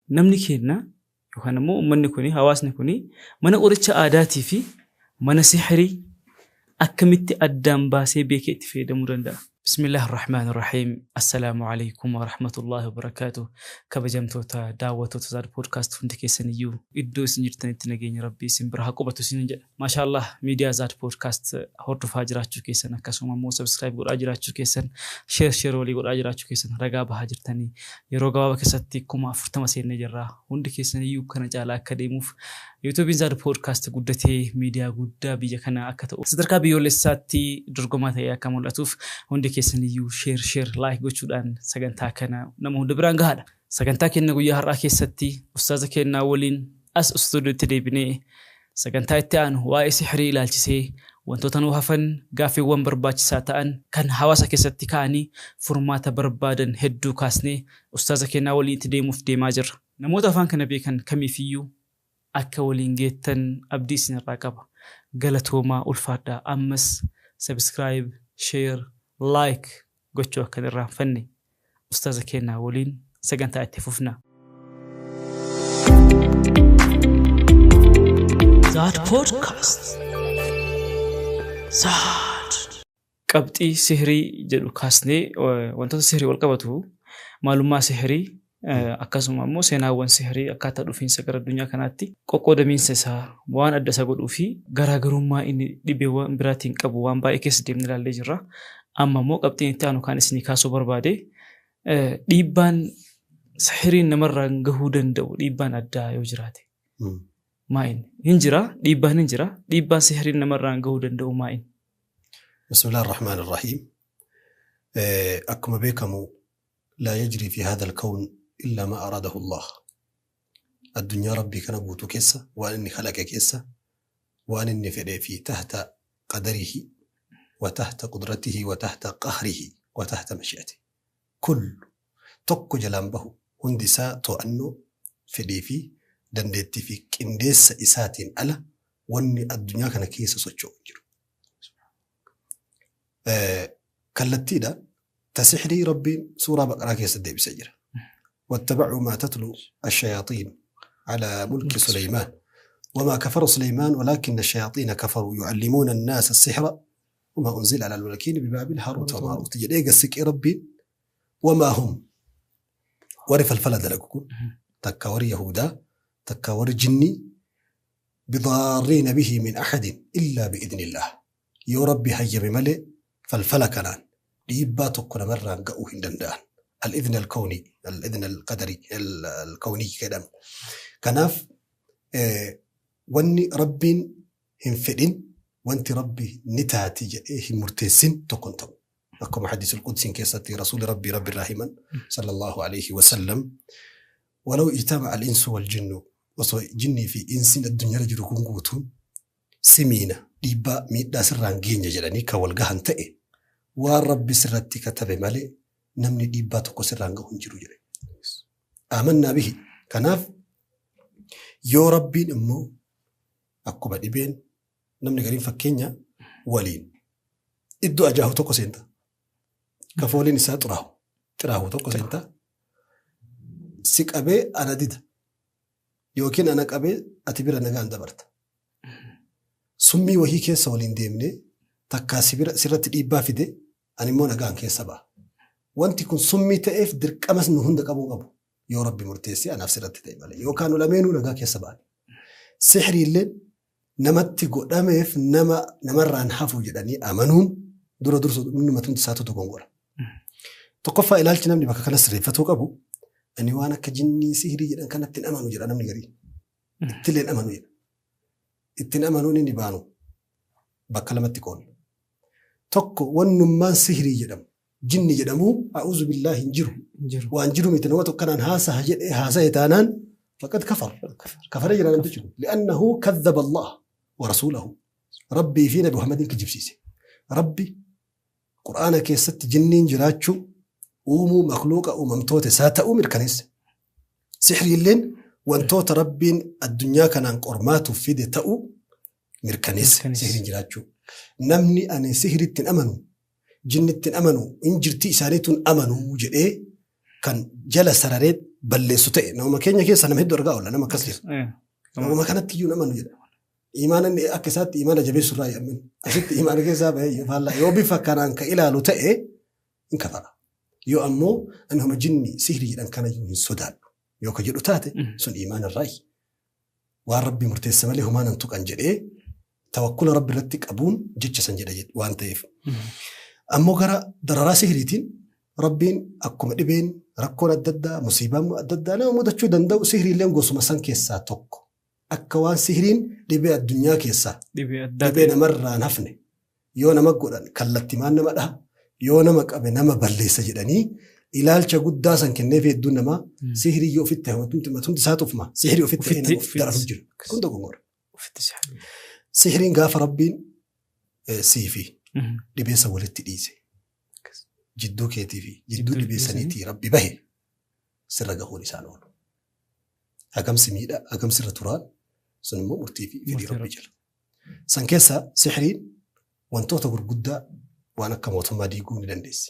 Namni keenya yookaan immoo uummanni kuni hawaasni kuni mana qoricha aadaatii fi mana sihirii akkamitti addaan baasee beekee itti fayyadamuu danda'a? Bismillah ar-Rahmaan ar-Rahiim. Assalaamu alaikum wa rahmatullahi wa barakaatuh. Kabajamtoota daawwattoota Zaad Podcast, hundi keessaniyyuu iddoo isin jirtanitti nageenya Rabbii isin bira haa qubatu isin jedha. Maashaallah, miidiyaa Zaad Podcast hordofaa jiraachuu keessan, akkasuma immoo subscribe godhaa jiraachuu keessan, share share walii godhaa jiraachuu keessan ragaa bahaa jirtanii, yeroo gabaabaa keessatti 40,000 seennee jirra. Hundi keessaniyyuu kana caalaa akka deemuuf, YouTube'n Zaad Podcast guddatee miidiyaa guddaa biyya kana akka ta'u, sadarkaa biyyoolessaatti dorgomaa ta'ee akka mul'atuuf, hundi keessaniyyuu share share like gochuudhaan sagantaa kana nama hunda biraan gahaadha. Sagantaa keenya guyyaa har'aa keessatti ustaaza keenyaa waliin as istuudiyootti deebinee sagantaa itti aanu waa'ee sihirii ilaalchisee wantoota nu hafan, gaaffiiwwan barbaachisaa ta'an kan hawaasa keessatti ka'anii furmaata barbaadan hedduu kaasnee ustaaza keenyaa waliin itti deemuuf deemaa jirra. Namoota afaan kana beekan kamiifiyyuu akka waliin geettan abdii isinirraa qaba. Galatoomaa, ulfaadhaa. Ammas subscribe, share, like gochuu akka hin irraanfanne. Ustaaza keenyaa waliin sagantaa itti fufna. Zaad Podcast. Zaad. Qabxii sihirii jedhu kaasnee, wantoota sihirii wal qabatu, maalummaa sihirii, akkasuma immoo seenaawwan sihirii, akkaataa dhufiinsa gara addunyaa kanaatti, qoqqoodamiinsa isaa, waan adda isa godhuu fi garaagarummaa inni dhibeewwan biraatiin qabu waan baay'ee keessa deemnee ilaallee jirra. Amma immoo qabxiin itti aanu kan isinii kaasuu barbaade, dhiibbaan sihiriin namarraan gahuu danda'u, dhiibbaan addaa yoo jiraate. Maa'in? Hin jira, dhiibbaan hin jira. Dhiibbaan sihiriin namarraan gahuu danda'u maa'in? بسم الله الرحمن الرحيم. Akkuma beekamu، لا يجري في هذا الكون إلا ما أراده الله. Addunyaa Rabbii kana guutuu keessa, waan inni kalaqe keessa, waan inni fedhee fi تحت قدره وتحت قدرته وتحت قهره وتحت مشيئته كل tokko jalaan bahu, hundi isaa to'annoo fedhii fi dandeettii fi qindeessa isaatiin ala wanni addunyaa kana keessa socho'u hin jiru. Kallattiidha. Ta sixrii Rabbiin suuraa Baqaraa keessatti deebisee jira. واتبعوا ما تتلو الشياطين على ملك سليمان وما كفر سليمان ولكن الشياطين كفروا يعلمون الناس السحر وما أنزل على الملكين ببابل هاروت وماروت jedhee gassiqee Rabbiin وما هم, warri falfala dalagu kun, takka warri Yahudaa, takka warri jinnii, بضارين به من أحد إلا بإذن الله, yoo Rabbi hayyame malee falfala kanaan dhiibbaa tokko namarraan ga'uu hin danda'an. الإذن الكوني، الإذن القدري الكوني jedhamu. Kanaaf wanni Rabbiin hin fedhin, wanti Rabbi ni taati jedhee hin murteessin tokko hin ta'u. Akkuma hadiisul qudsiin keessatti rasuuli Rabbii Rabbi irraa himan صلى الله عليه وسلم: ولو اجتمع الإنس والجن, osoo jinnii fi insiin addunyaarra jiru kun guutuun simiina dhiibbaa miidhaa sirraan geenya jedhanii kan wal gahan ta'e, waan Rabbi sirratti katabe malee namni dhiibbaa tokko sirraan gahu hin jiru jedhe. آمنا به. Kanaaf yoo Rabbiin immoo akkuma dhibeen namni gariin, fakkeenya, waliin iddoo ajaahu tokko seenta. Kafooliin isaa xuraahu. Xiraahu tokko seenta. Si qabee ana dida. Yookiin ana qabee ati bira nagaan dabarta. Summii wahii keessa waliin deemnee takkaa si bira sirratti dhiibbaa fide, ani immoo nagaan keessa ba'a. Wanti kun summii ta'eef dirqamas nu hunda qabuu qabu. Yoo Rabbi murteessee anaaf sirratti ta'e malee. Yookaan nu lameenuu nagaa keessa ba'an. Sihrii illee namatti godhameef nama namarraan hafu jedhanii amanuun dura dursu namatti isaatu dogongora. Tokkoffaa, ilaalchi namni bakka kana sirreeffatuu qabu, ani waan akka jinnii sihirii jedhan kanatti hin amanu jedha namni garii. Ittillee hin amanu jedha. Ittiin amanuun inni baanu bakka lamatti qoonna. Tokko, wannummaan sihirii jedhamu, jinni jedhamu, أعوذ بالله, hin jiru. Waan jiru miti. Nama tokkanaan haasaha jedhee haasa'e taanaan فقد كفر. Kafaree jira namtichi kun. لأنه كذب الله ورسوله. Rabbii fi Nabi Muhammadin kijibsiise. Rabbi Qur'aana keessatti jinniin jiraachuu, uumuu makluuqa uumamtoota isaa ta'uu mirkaneesse. Sihriilleen wantoota Rabbiin addunyaa kanaan qormaatuuf fide ta'uu mirkaneesse sihriin jiraachuu. Namni ani sihritti hin amanu, jinnitti hin amanu, hin jirtii isaaniitu hin amanu jedhee Kan jala sararee balleessu ta'e nama keenya keessa nama hedduu argaa oolla nama akkas jedhu. Nama kanatti iyyuu nama nu jedha. Imaana inni akka isaatti imaana jabeessu irraa yaa'amne. Asitti imaana keessaa bahee faallaa yoo bifa kanaan ka ilaalu ta'e hin kafara. Yoo ammoo ani homa jinni sihrii jedhan kana iyyuu hin sodaadhu. Yoo ka jedhu taate sun imaana irraayi. Waan rabbi murteesse malee homaa nan tuqan jedhee tawakkula rabbi irratti qabuun jecha san jedha waan ta'eef. Ammoo gara dararaa sihriitiin rabbiin akkuma dhibeen rakkoon adda addaa musiibaan adda addaa nama mudachuu danda'u sihriilleen gosuma san keessaa tokko. Akka waan sihriin dhibee addunyaa keessaa dhibee namarraa hin hafne yoo nama godhan kallattimaan nama dhaha yoo nama qabe nama balleessa jedhanii ilaalcha guddaa san kenneef hedduun namaa sihrii yoo ofitti matumti isaa tufma sihrii ofitti nama of dararu jira. Kun dogongora. Sihriin gaafa rabbiin sii fi dhibee san walitti dhiise jidduu keetii fi jidduu dhibee saniitii rabbi bahe sirra gahuun isaan oolu. Hagamsi miidhaa hagamsi irra turaan sun immoo murtii fi fedhii rabbi jala. San keessa sihriin wantoota gurguddaa waan akka mootummaa diiguu ni dandeessi.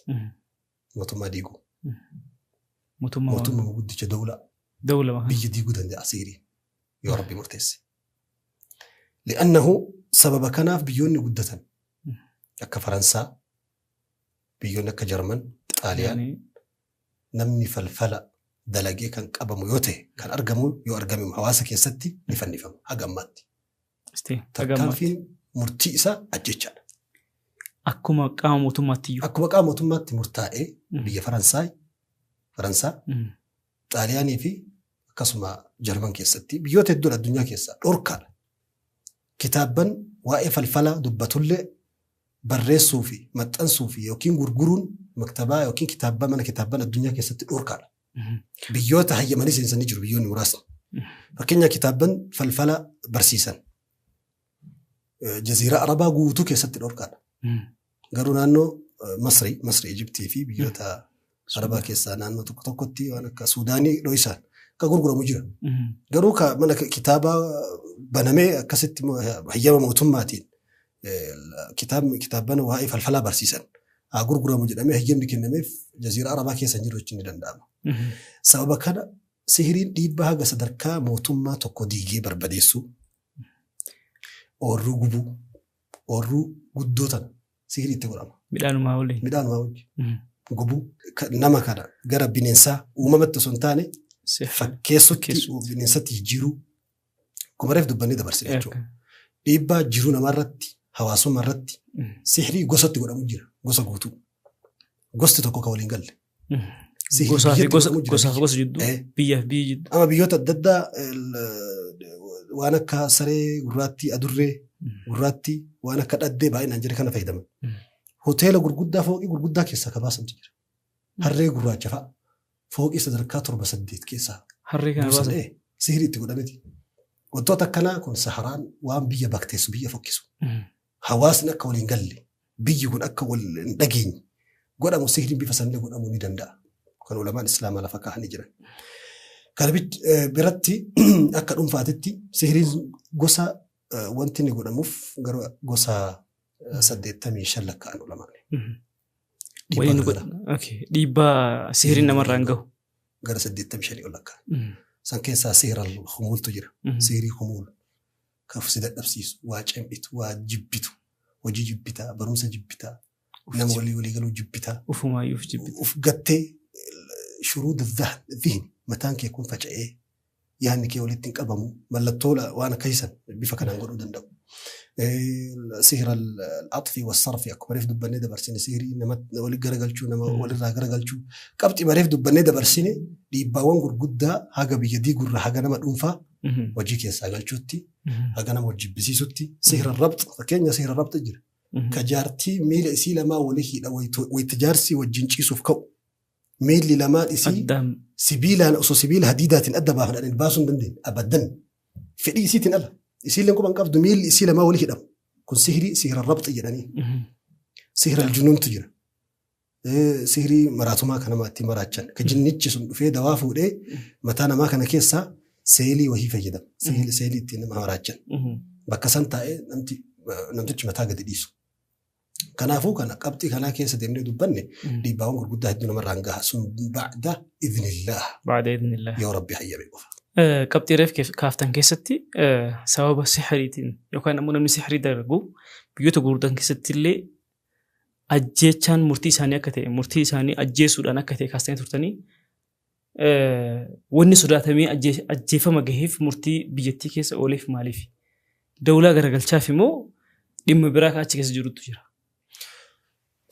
Mootummaa diiguu. Mootummaa guddicha dawlaa. Biyya diiguu danda'a sihriin yoo rabbi murteesse. Li'annahu sababa kanaaf biyyoonni guddatan akka Faransaa, biyyoonni akka Jarman, Xaaliyaan namni falfala dalagee kan qabamu yoo ta'e kan argamu yoo argame hawaasa keessatti ni fannifama haga ammaatti. Tarkaanfiin murtii isaa ajjechaadha. Akkuma qaama mootummaatti iyyuu. Akkuma qaama mootummaatti murtaa'ee biyya Faransaay, Faransaa, Xaaliyaanii fi akkasuma Jarman keessatti biyyoota hedduun addunyaa keessaa dhorkaadha. Kitaabban waa'ee falfalaa dubbatullee barreessuu fi maxxansuu fi yookiin gurguruun maktabaa yookiin kitaabban mana kitaabban addunyaa keessatti dhorkaadha. Biyyoota hayyamanii seensanii jiru biyyoonni muraasni. Fakkeenya kitaabban falfala barsiisan. Jaziiraa Arabaa guutuu keessatti dhorkaadha. Garuu naannoo Masrii, Ijiptii fi biyyoota Arabaa keessaa naannoo tokko tokkotti waan akka Suudaanii dho'isaan akka gurguramu jira. Garuu mana kitaabaa banamee akkasitti hayyama mootummaatiin kitaabban waa'ee falfalaa barsiisan haa gurguramu jedhamee hayyamni kennameef Jaziiraa Arabaa keessa hin jiru jechuun ni danda'ama. Sababa kana sihiriin dhiibbaa haga sadarkaa mootummaa tokko diigee barbadeessuu, oorruu gubuu, oorruu guddoo tana sihirii itti godhama. Midhaanumaa waliin. Midhaanumaa wajjin. Gubuu nama kana gara bineensaa uumamatti osoo hin taane fakkeessutti bineensatti jijjiiruu akkuma reef dubbannee dabarsine jechuudha. Dhiibbaa jiruu namarratti hawaasummaa irratti sihirii gosatti godhamu jira gosa guutuu. Gosti tokko kan waliin galle. Gosaa fi gosa jidduu biyyaa fi biyya jidduu. Amma biyyoota adda addaa waan akka saree gurraattii adurree gurraattii waan akka dhaddee baay'inaan jira kana fayyadaman. Hoteela gurguddaa fooqii gurguddaa keessaa ka baasantu jira. Harree gurraacha fa'a. Fooqii sadarkaa 7 8 keessaa. Harree kana baasan. Sihirii itti godhameti. Wantoota akkanaa kun saharaan waan biyya bakteessu biyya fokkisu. Hawaasni akka waliin galle biyyi kun akka wal hin dhageenye godhamu sihiriin bifa sanillee godhamuu ni danda'a. Kan ulamaan islaamaa lafa kaa'anii jiran. Kana biratti akka dhuunfaatitti sihiriin gosa wanti inni godhamuuf gara gosa 85 lakkaa'an ulamaan. Dhiibbaa sihiriin namarraan gahu. Gara 85 ol lakkaa'an. San keessaa sihira humuultu jira. Sihirii humuul. Kan si dadhabsiisu, waa cimbitu, waa jibbitu, hojii jibbitaa, barumsa jibbitaa, nama walii walii galuu jibbitaa. Ufumaayyuu of jibbita. Uf gattee shuruuda dhihni mataan kee kun faca'ee yaadni kee walitti hin qabamu mallattoo waan akkasiisan bifa kanaan godhuu danda'u. Sihira al-axfi was-sarfi akkuma reef dubbannee dabarsine sihirii nama walii garagalchuu nama walirraa garagalchuu qabxii mareef dubbannee dabarsine dhiibbaawwan gurguddaa haga biyya diigurraa haga nama dhuunfaa hojii keessaa galchuutti haga nama wal jibbisiisutti sihira rabx fakkeenya sihira rabx jira. Ka jaartii miila isii lamaa walii hidha wayita jaarsii wajjin ciisuuf ka'u miilli lamaan isii sibiilaan osoo sibiila hadiidaatiin adda baafadhaan baasuu hin dandeenye abaddan fedhii isiitiin ala isiilleen quban qabdu miilli isii lamaa walii hidhamu kun sihirii sihira rabxi jedhanii sihira aljunuuntu jira. Sihirii maraatumaa kan nama ittiin maraachan ka jinnichi sun dhufee dawaa fuudhee mataa namaa kana keessaa seelii wahii fayyadama seelii ittiin nama maraachan bakka san taa'ee namtichi mataa gadi dhiisu. Kanaafuu kana qabxii kanaa keessa deemnee dubbanne dhiibbaawwan gurguddaa hedduu namarraan gaha. Sun ba'da idnillaah. Ba'da idnillaah. Yoo Rabbi hayyame qofa. Qabxii reef kaaftan keessatti sababa sihiriitiin yookaan ammoo namni sihirii dalagu biyyoota gurguddan keessatti illee ajjeechaan murtii isaanii akka ta'e murtii isaanii ajjeesuudhaan akka ta'e kaastanii turtanii wanni sodaatamee ajjeefama gaheef murtii biyyattii keessa ooleef maaliif? Dawlaa garagalchaaf immoo dhimma biraa kan achi keessa jirutu jira.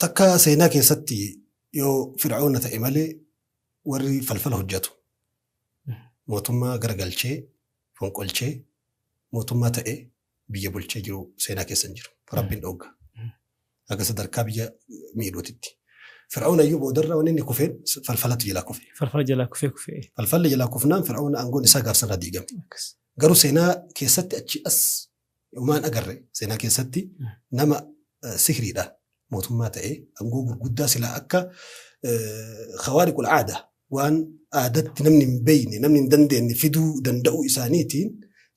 Takka seenaa keessatti yoo Fir'aawna ta'e malee warri falfala hojjetu mootummaa garagalchee fonqolchee mootummaa ta'e biyya bulchee jiru seenaa keessa hin jiru. Rabbiin dhoogga. Akka sadarkaa biyya miidhuutitti. Fir'aawna iyyuu boodarra wanni inni kufeen falfalatu jalaa kufe. Falfala jalaa kufee kufee. Falfalli jalaa kufnaan Fir'aawna aangoon isaa gaafsanirraa diigame. Garuu seenaa keessatti achi as Homaan agarre seenaa keessatti nama sihriidhaan mootummaa ta'ee aangoo gurguddaa silaa akka khawaariqul aada waan aadatti namni hin beekne namni hin dandeenye fiduu danda'uu isaaniitiin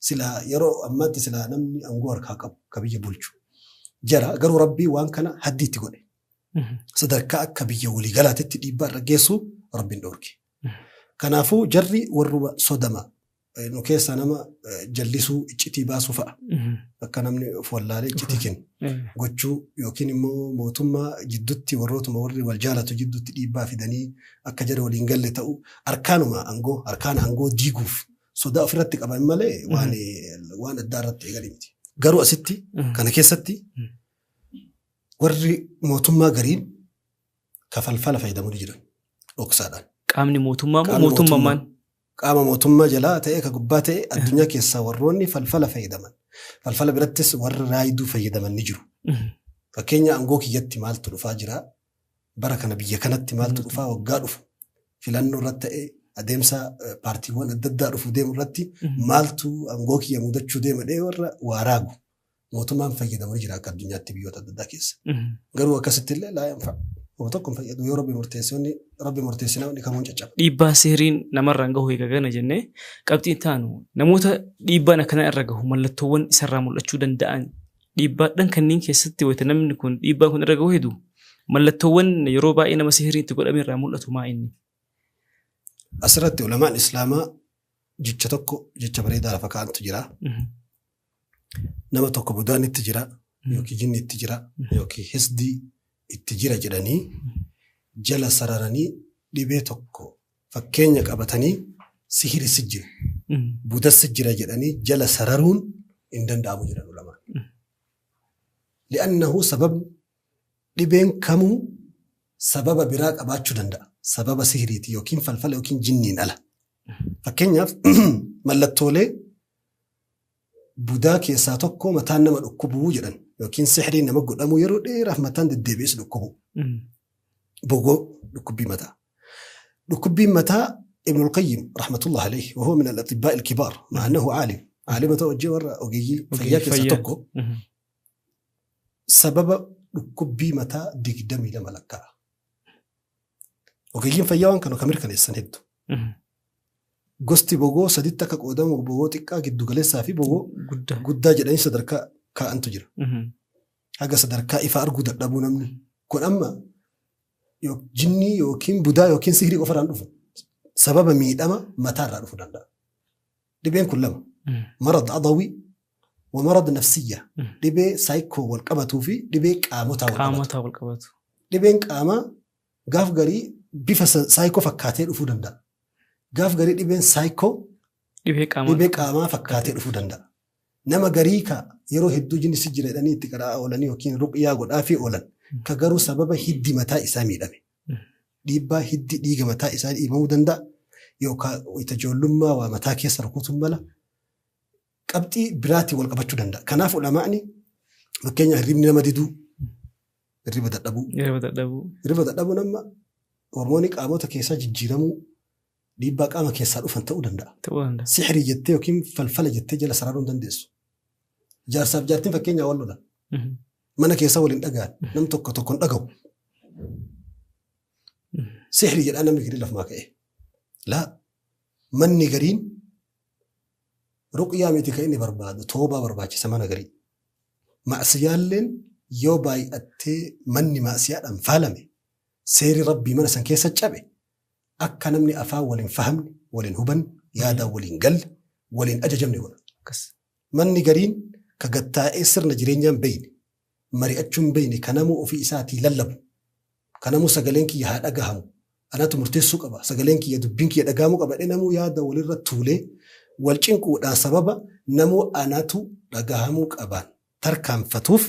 silaa yeroo ammaatti silaa namni aangoo harkaa qabu ka biyya bulchu jara garuu rabbii waan kana haddii itti godhe. Sadarkaa akka biyya waliigalaatitti dhiibbaa irra geessu rabbiin dhoorke. Kanaafuu jarri warruma sodama nu keessaa nama jallisuu iccitii baasuu fa'a. Akka namni of wallaalee iccitii kennu gochuu yookiin immoo mootummaa jidduutti warrootuma warri wal jaalatu jidduutti dhiibbaa fidanii akka jara waliin galle ta'u arkaanuma aangoo arkaana aangoo diiguuf sodaa ofirratti qaban malee waan waan addaa irratti eegalee miti. Garuu asitti kana keessatti warri mootummaa gariin kafalfala fayyadamuu ni jiran dhoksaadhaan. Qaamni mootummaa moo Qaamni mootummaan? Qaama mootummaa jalaa ta'ee ka gubbaa ta'e addunyaa keessaa warroonni falfala fayyadaman. Falfala birattis warri raayiduu fayyadaman ni jiru. Fakkeenya aangoo kiyyatti maaltu dhufaa jira? Bara kana biyya kanatti maaltu dhufaa waggaa dhufu? Filannoo irratti ta'e adeemsa paartiiwwan adda addaa dhufu deemu irratti maaltu aangoo kiyya mudachuu deema dhee warra waa raagu. Mootummaan fayyadamu ni jira akka addunyaatti biyyoota adda addaa keessa. Garuu akkasitti illee laa yanfa'a. Homa tokko hin fayyadu yoo rabbi murteesse wanni rabbi murteessinaa wanni kamuu hin caccaba. Dhiibbaa sihiriin namarraan gahu eega gana jennee qabxiin taanu namoota dhiibbaan akkanaa irra gahu mallattoowwan isarraa mul'achuu danda'an dhiibbaadhaan kanneen keessatti wayita namni kun dhiibbaan kun irra gahu hedu mallattoowwan yeroo baay'ee nama sihiriin itti godhame irraa mul'atu maa inni? Asirratti ulamaan islaamaa jecha tokko jecha bareedaa lafa kaa'antu jira. Nama tokko budaan itti jira yookiin jinni itti jira yookiin hisdii itti jira jedhanii jala sararanii dhibee tokko fakkeenya qabatanii sihiri si jira budas si jira jedhanii jala sararuun hin danda'amu jedhan ulamaan. Li'annahu sababni dhibeen kamuu sababa biraa qabaachuu danda'a. Sababa sihiriiti yookiin falfala yookiin jinniin ala. Fakkeenyaaf mallattoolee budaa keessaa tokko mataan nama dhukkubuu jedhan yookiin sihiriin nama godhamuu yeroo dheeraaf mataan deddeebi'es dhukkubuu. Bogoo dhukkubbii mataa. Dhukkubbiin mataa Ibn al-Qayyim rahmatullah alayhi wa huwa min al-atibaa al-kibaar ma'a annahu aalim. Aalima ta'u wajjin warra ogeeyyii fayyaa keessaa tokko sababa dhukkubbii mataa 22 lakkaa'a. Ogeeyyiin fayyaa waan kana kan mirkaneessan hedduu. Gosti bogoo saditti akka qoodamu bogoo xiqqaa giddu galeessaa fi bogoo guddaa jedhanii sadarkaa kaa'antu jira. Haga sadarkaa ifa arguu dadhabuu namni. Kun amma jinnii yookiin budaa yookiin sihirii qofarraan dhufu. Sababa miidhama mataarraa dhufuu danda'a. Dhibeen kun lama. Marad adawii wa marad nafsiyya. Dhibee saayikoo wal qabatuu fi dhibee qaamotaa wal qabatu. Qaamotaa wal qabatu. Dhibeen qaamaa gaaf garii bifa saayikoo fakkaatee dhufuu danda'a. Gaaf garii dhibeen saayikoo Dhibee qaamaa dhibee qaamaa fakkaatee dhufuu danda'a. Nama garii ka yeroo hedduu jinni si jira jedhanii itti qara'aa oolanii yookiin ruqyaa godhaafii oolan ka garuu sababa hiddi mataa isaa miidhame. Dhiibbaa hiddi dhiiga mataa isaa dhiibamuu danda'a yookaan wayita ijoollummaa waa mataa keessa rukutuun mala qabxii biraatiin wal qabachuu danda'a. Kanaaf ulamaa'ni fakkeenya hirribni nama diduu, hirriba dadhabuu. Hirriba dadhabuu. Hirriba dadhabuun amma hormoonii qaamota keessaa jijjiiramuu dhiibbaa qaama keessaa dhufan ta'uu danda'a. Ta'uu danda'a. Sihirii jettee yookiin falfala jettee jala sararuu hin dandeessu. Jaarsaaf jaartiin fakkeenyaa wal lolan. Mana keessaa waliin dhaga'an. Nam tokko tokko hin dhaga'u. Sihirii jedhaa namni garii lafumaa ka'e. Laa manni gariin ruqyaa miti kan inni barbaadu toobaa barbaachisa mana garii. Ma'siyaalleen Yoo baay'attee manni maasiyaadhaan faalame, seerri Rabbii mana san keessa cabe, akka namni afaan waliin fahamne, waliin hubanne, yaadaan waliin galle, waliin ajajamne godha. Manni gariin ka gattaa'ee sirna jireenyaa hin beeyne, mari'achuu hin beeyne, ka namuu ofii isaatii lallabu, ka namuu sagaleen kiyya haa dhagahamu, anatu murteessuu qaba, sagaleen kiyya dubbiin kiyya dhagahamuu qaba jedhee namuu yaada walirra tuulee wal cinquudhaan sababa namuu anatu dhagahamuu qabaan tarkaanfatuuf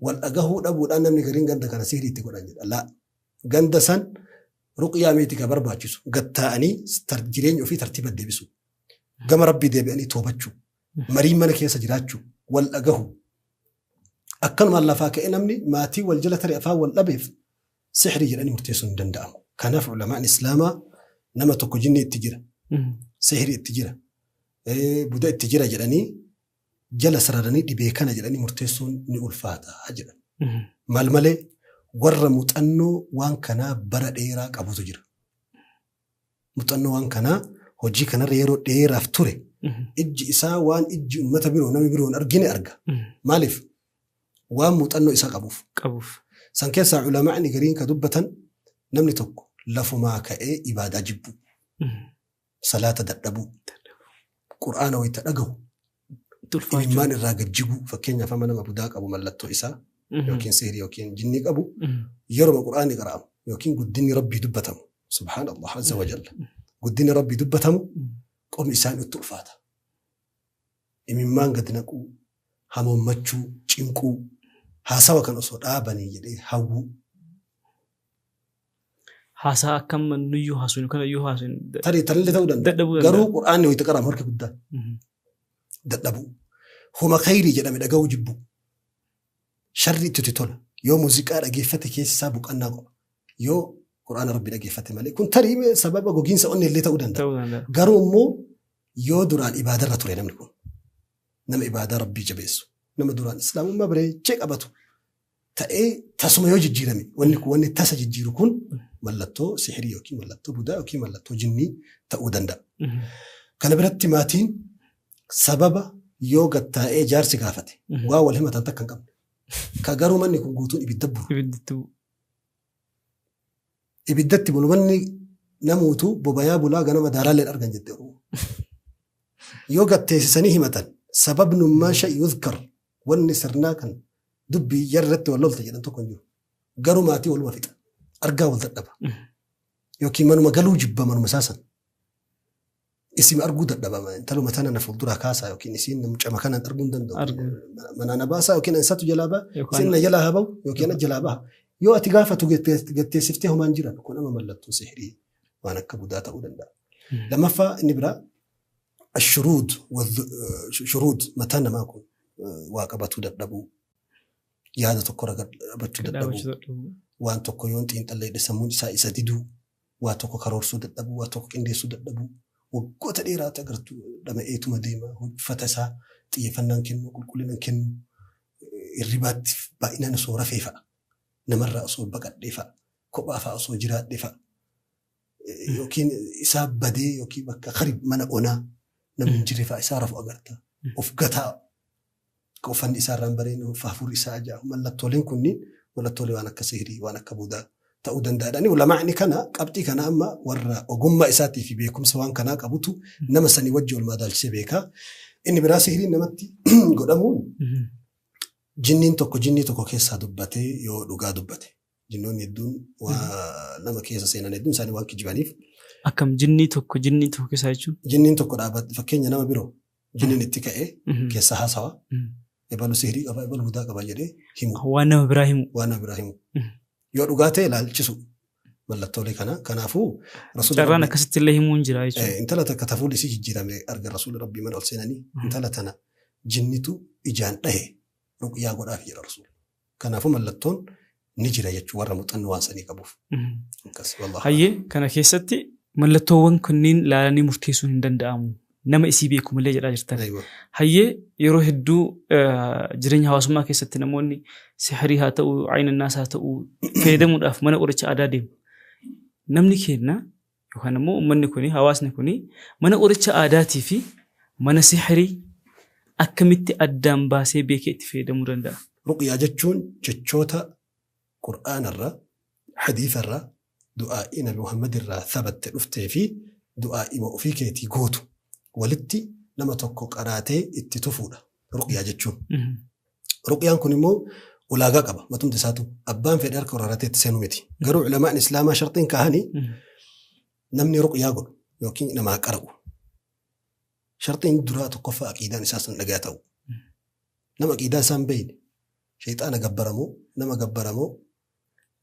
wal dhagahuu dhabuudhaan namni gariin ganda kana sihrii itti godhan jedha. Laa. Ganda san ruqyaa miti ka barbaachisu. Gad taa'anii jireenya ofii tartiiba deebisuu. Gama Rabbii deebi'anii toobachuu. Mariin mana keessa jiraachuu. Wal dhagahuu. Akkanumaan lafaa ka'ee namni maatii wal jala tare afaan wal dhabeef sihrii jedhanii murteessuun hin danda'amu. Kanaaf ulamaan Islaamaa nama tokko jinni itti jira, sihrii itti jira, buda itti jira jedhanii jala sararanii dhibee kana jedhanii murteessuun ni ulfaata jedhan. Maal malee warra muuxannoo waan kanaa bara dheeraa qabutu jira. Muuxannoo waan kanaa hojii kanarra yeroo dheeraaf ture ijji isaa waan ijji uummata biroo namni biroo hin argine arga. Maaliif? Waan muuxannoo isaa qabuuf. Qabuuf. San keessaa ulamaa'ni gariin ka dubbatan namni tokko lafumaa ka'ee ibaadaa jibbuu, salaata dadhabuu, Qur'aana wayita dhagahu imimmaan irraa gad jiguu, fakkeenyaaf amma nama budaa qabu mallattoo isaa yookiin sihrii yookiin jinnii qabu yeruma Qur'aanni qara'amu yookiin guddinni Rabbii dubbatamu, subhaanallah azza wa jalla, guddinni Rabbii dubbatamu qomni isaan itti ulfaata. Imimmaan gad naquu, hamoommachuu, cinquu, haasawa kan osoo dhaabanii jedhee hawwuu. Haasaa akkam nuyyuu haasofnu kana iyyuu haasofnu. Tarii tanillee ta'uu danda'a. Dadhabuu danda'a. Garuu Qur'aanni wayita qara'amu harki guddaan dadhabuu. Huma khayrii jedhame dhaga'uu jibbuu. Sharri itti tola. Yoo muuziqaa dhageeffate keessa isaa boqonnaa qaba. Yoo Qur'aana Rabbi dhageeffate malee. Kun tarii sababa gogiinsa onnee illee ta'uu danda'a. Ta'uu danda'a. Garuu immoo yoo duraan ibaadarra ture namni kun, nama ibaadaa Rabbii jabeessu, nama duraan Islaamummaa bareechee qabatu ta'ee tasuma yoo jijjiirame, wanni kun wanni tasa jijjiiru kun mallattoo sihirii yookiin mallattoo budaa yookiin mallattoo jinnii ta'uu danda'a. Kana biratti maatiin sababa yoo gattaa'ee jaarsi gaafate waa wal himatan takka hin qabne. Ka garuu manni kun guutuun ibidda bulu. Ibiddatti bu'u. Ibiddatti bulu manni namuutu bobayaa bulaa ganama daaraalleen argan jette Oromoo. Yoo gatteessisanii himatan sababnummaa sha'i yuzkar wanni sirnaa kan dubbii jarratti wal lolte jedhan tokko hin jiru. Garuu maatii waluma fixa. Argaa wal dadhaba. Yookiin manuma galuu jibba manuma isaa san. Isin arguu dadhaba. Intaluma tana na fuulduraa kaasaa yookiin isiin mucama kanaan arguu hin danda'u. Manaa na baasaa yookiin ansatu jalaa baha. Isin na jalaa haa bahu yookiin ana jalaa baha. Yoo ati gaafatu gatteessiftee homaan jiran kun ama mallattoo sihirii waan akka budaa ta'uu danda'a. Lammaffaa inni biraa shuruud shuruud mataan namaa kun waa qabatuu dadhabuu, yaada tokko irra dhaabachuu dadhabuu, waan tokko yoon xiinxallee sammuun isaa isa diduu, waa tokko karoorsuu dadhabuu, waa tokko qindeessuu dadhabuu, waggoota dheeraatti agartu dhama'eetuma deema, uffata isaa xiyyeeffannaan kennu, qulqullinaan kennu, hirribaatti baay'inaan osoo rafee fa'a, namarraa osoo baqadhee fa'a, kophaa fa'a osoo jiraadhee fa'a, yookiin isaa badee yookiin bakka qarib mana onaa namni hin jirre fa'a isaa rafu agarta. Of gataa akka uffanni isaa irraa hin bareedne, hafuurri isaa ajaa'u. Mallattooleen kunniin mallattoolee waan akka sihirii, waan akka budaa ta'uu danda'adha. Ulamaa'ni kana qabxii kana amma warra ogummaa isaatii fi beekumsa waan kanaa qabutu nama sanii wajji wal madaalchisee beeka. Inni biraa sihiriin namatti godhamuun jinniin tokko jinnii tokko keessaa dubbatee yoo dhugaa dubbate. Jinnoonni hedduun waa nama keessa seenan hedduun isaanii waan kijibaniif. Akkam jinnii tokko jinnii tokko keessaa jechuun? Jinniin tokko dhaabbate fakkeenya nama biroo jinniin itti ka'ee keessa haasawa. Ebalu sihirii qaba, ebalu budaa qaba jedhee himu. Waan nama biraa himu. Waan nama biraa himu. Yoo dhugaa ta'e ilaalchisu mallattoolee kana. Kanaafuu Rasuulli Carraan akkasitti illee himuun jira jechuudha. Intala takka tafuulli isii jijjiirame arga Rasuulli Rabbii mana ol seenanii intala tana jinnitu ijaan dhahe ruqyaa godhaaf jedha Rasuulli. Kanaafuu mallattoon ni jira jechuun warra muuxannoo waan sanii qabuuf. Akkas wallaahu. Hayyee kana keessatti mallattoowwan kunniin ilaalanii murteessuun hin danda'amu. Nama isii beeku malee jedhaa jirtan. Hayyee yeroo hedduu jireenya hawaasummaa keessatti namoonni sihirii haa ta'u, aynannaas haa ta'u fayyadamuudhaaf mana qoricha aadaa deemu. Namni keenya yookaan immoo uummanni kuni hawaasni kuni mana qoricha aadaatii fi mana sihirii akkamitti addaan baasee beekee itti fayyadamuu danda'a? Ruqyaa jechuun jechoota Qur'aanarra, hadiisarra, du'aa'ii Nabi Muhammad irraa thabatte dhuftee fi du'aa'ima ofii keetii gootu walitti nama tokko qaraatee itti tufuudha. Ruqyaa jechuun. Ruqyaan kun immoo ulaagaa qaba matumti isaatu. Abbaan fedhe harka wararatee itti seenu miti. Garuu ulamaan islaamaa sharxiin kaahanii namni ruqyaa godhu yookiin namaa qara'u. Sharxiin duraa tokkoffaa aqiidaan isaa sun dhagaa ta'u. Nama aqiidaa isaa hin beekne, shayxaana gabbaramoo, nama gabbaramoo,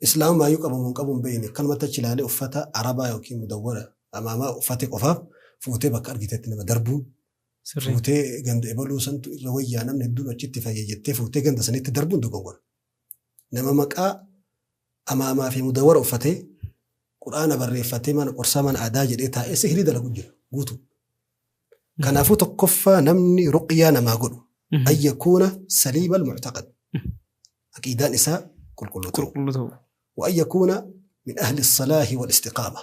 islaamumaayyuu qabamu hin qabu hin beekne, akkanumatti achi ilaalee uffata arabaa yookiin mudawwara amaamaa uffate qofaaf fuutee bakka argitetti nama darbuun fuutee ganda ebaluu santu irra wayyaa namni hedduun achitti fayya jettee fuutee ganda sanitti darbuun dogongora. Nama maqaa amaamaa fi mudawwara uffatee quraana barreeffatee mana qorsaa mana aadaa jedhee taa'ee sihrii dalagu jira guutuu. Kanaafuu tokkoffaa namni ruqyaa namaa godhu an yakuuna saliima al-mu'taqad. Aqiidaan isaa qulqulluu ta'u. Qulqulluu ta'u. Wa an yakuuna min ahli salaahi wal istiqaama.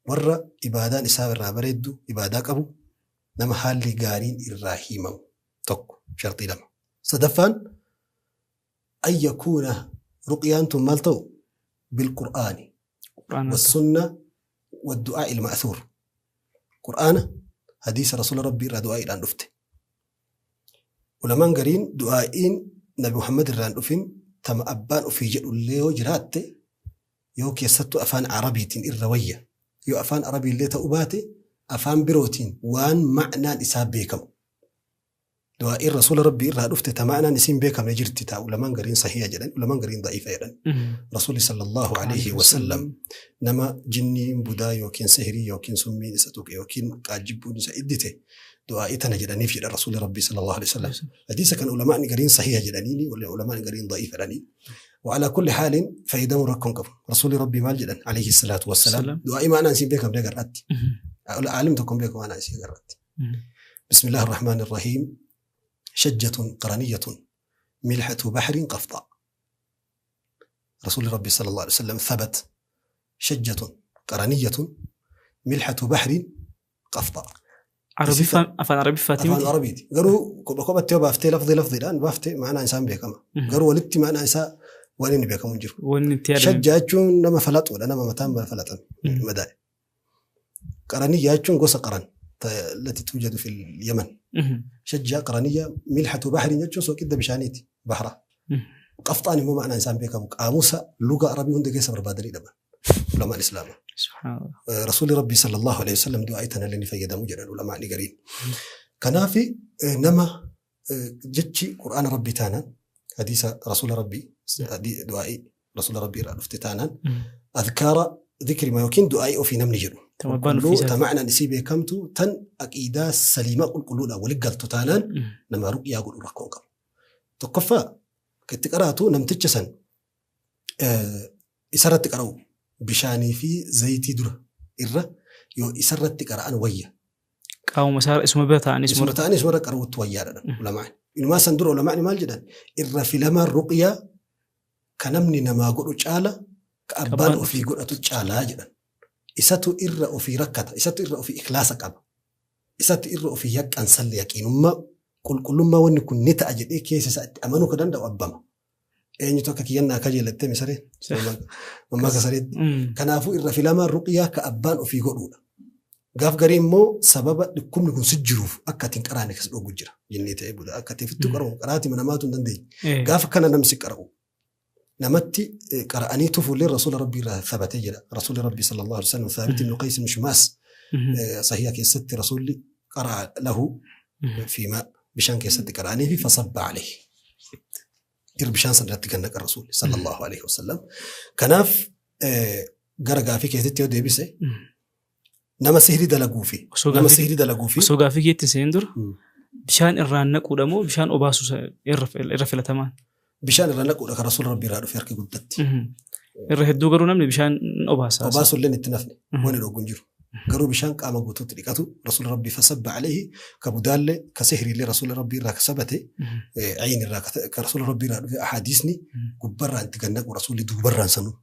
Warra ibaadaan isaa irraa bareeddu ibaadaa qabu nama haalli gaariin irraa himamu tokko sharxii lama. Sadaffaan an yakuuna ruqyaan tun maal ta'u bilqur'aani والسنة والدعاء المأثور. قرآن حديث رسول ربي را دعاء الآن دفته. ولمان قرين دعائين نبي محمد الران دفين تم أبان أفي جدو اللي جرات يو كيستو أفان عربي تين الروية يو أفان عربي اللي تأباتي أفان بروتين وان معنى نساب بيكم. دعاء الرسول ربي را دفته تمعنا نسين بيكم نجرتي تا ولمان قرين صحيح جدا ولمان قرين ضعيفة جدا. رسول صلى الله عليه وسلم نما جني بودا يوكين سهري يوكين سمي نساتوك يوكين قاجبو نسا إدته دعاء تنجد نفي الرسول ربي صلى الله عليه وسلم. حديث كان علماء قرين صحيح جدانيني ولا علماء قرين ضعيف جداني. وعلى كل حال فإذا مركم كفر رسول ربي مال جدا عليه الصلاة والسلام دعاء ما أنا نسين بيكم قرأت علمتكم بيكم أنا نسين قرأت. بسم الله الرحمن الرحيم. شجة قرنية ملحة بحر قفطاء. رسول ربي صلى الله عليه وسلم ثبت شجة قرنية ملحة بحر قفطاء. عربي أفان عربي فاتي أفان عربي قالوا كوبا تيو بافتي لفظي لفظي الآن بافتي معنا إنسان بيكما قالوا ولدتي معنا إنسان ولين بيكم منجر شجة نما فلت ولا نما متام فلت مدائن. قرنية قوس قرن التي توجد في اليمن. شجة قرنية ملحة بحر يجو سو كده بشانيتي بحرة. قفطاني مو معنى إنسان بيكم قاموسة لغة عربية هندي كيس بربادري دبا علماء الإسلام. سبحان الله. رسول ربي صلى الله عليه وسلم دعايتنا اللي فيدا مجرى العلماء نقرين. كنافي نما جتشي قرآن ربي تانا حديث رسول ربي دعائي رسول ربي رفتتانا أذكار ذكر ما يمكن دعائي في نمني جرو. تمعنا نسيبه كمتو تن أكيدا سليمة قل قلولا ولقلتو تانان نما رؤيا قل ركون قبل تقفى كتقرأتو نمتجسن إسرت تقرأو بشاني في زيتي درة إرة يو إسرت تقرأ أنا ويا أو مسار اسمه بيتا اسمه تاني اسمه ركرو تويا علماء إنه ما سندر علماء مال جدا إرة في لما الرقية كنمني نما قلو تعالى كأبان وفي قلو تعالى جدا إساتو إرة وفي ركعة إساتو إرة وفي إخلاصك أب إساتو إرة وفي يك أنسل يقين ما كل كل ما ون كن نتأجد إيه كيس سأت أمانو كدن دو أبما إيه نتوقع كينا كجيل التمي سري ما كسرت كنافو إرة في لما الرقية كأبان وفي قلونا قاف قريم مو سبب لكم نكون سجروف أكتين كرانك سلو جرا جنني تعبوا ده أكتين في التقرأ قراتي من أماتون دندي قاف كان نمسك قرأو نمتي قرأني تفول للرسول ربي ثبت جرا رسول ربي صلى الله عليه وسلم ثابت بن قيس بن شماس صحيح كيست رسول قرأ له في ماء بشان كيست قرأني في فصب عليه إربشان سنرتك الرسول صلى الله عليه وسلم كناف قرأ في كيست يودي بسه nama sihri dalaguu fi nama sihri dalaguu fi osoo gaafii keetti seen dura bishaan irraan naquudha moo bishaan obaasu irra filatamaan bishaan irraan naquudha kan rasuula rabbii irraa dhufe harki guddatti irra hedduu garuu namni bishaan obaasa obaasu illee itti nafne waan dhoogu hin jiru garuu bishaan qaama guutuutti dhiqatu rasuula rabbii fasabba alayhi ka budaalle ka sihri illee rasuula rabbii irraa kasabate ayin irraa ka rasuula rabbii irraa dhufe ahadiisni gubbarraan itti gannaqu rasuulli duubarraan sanuu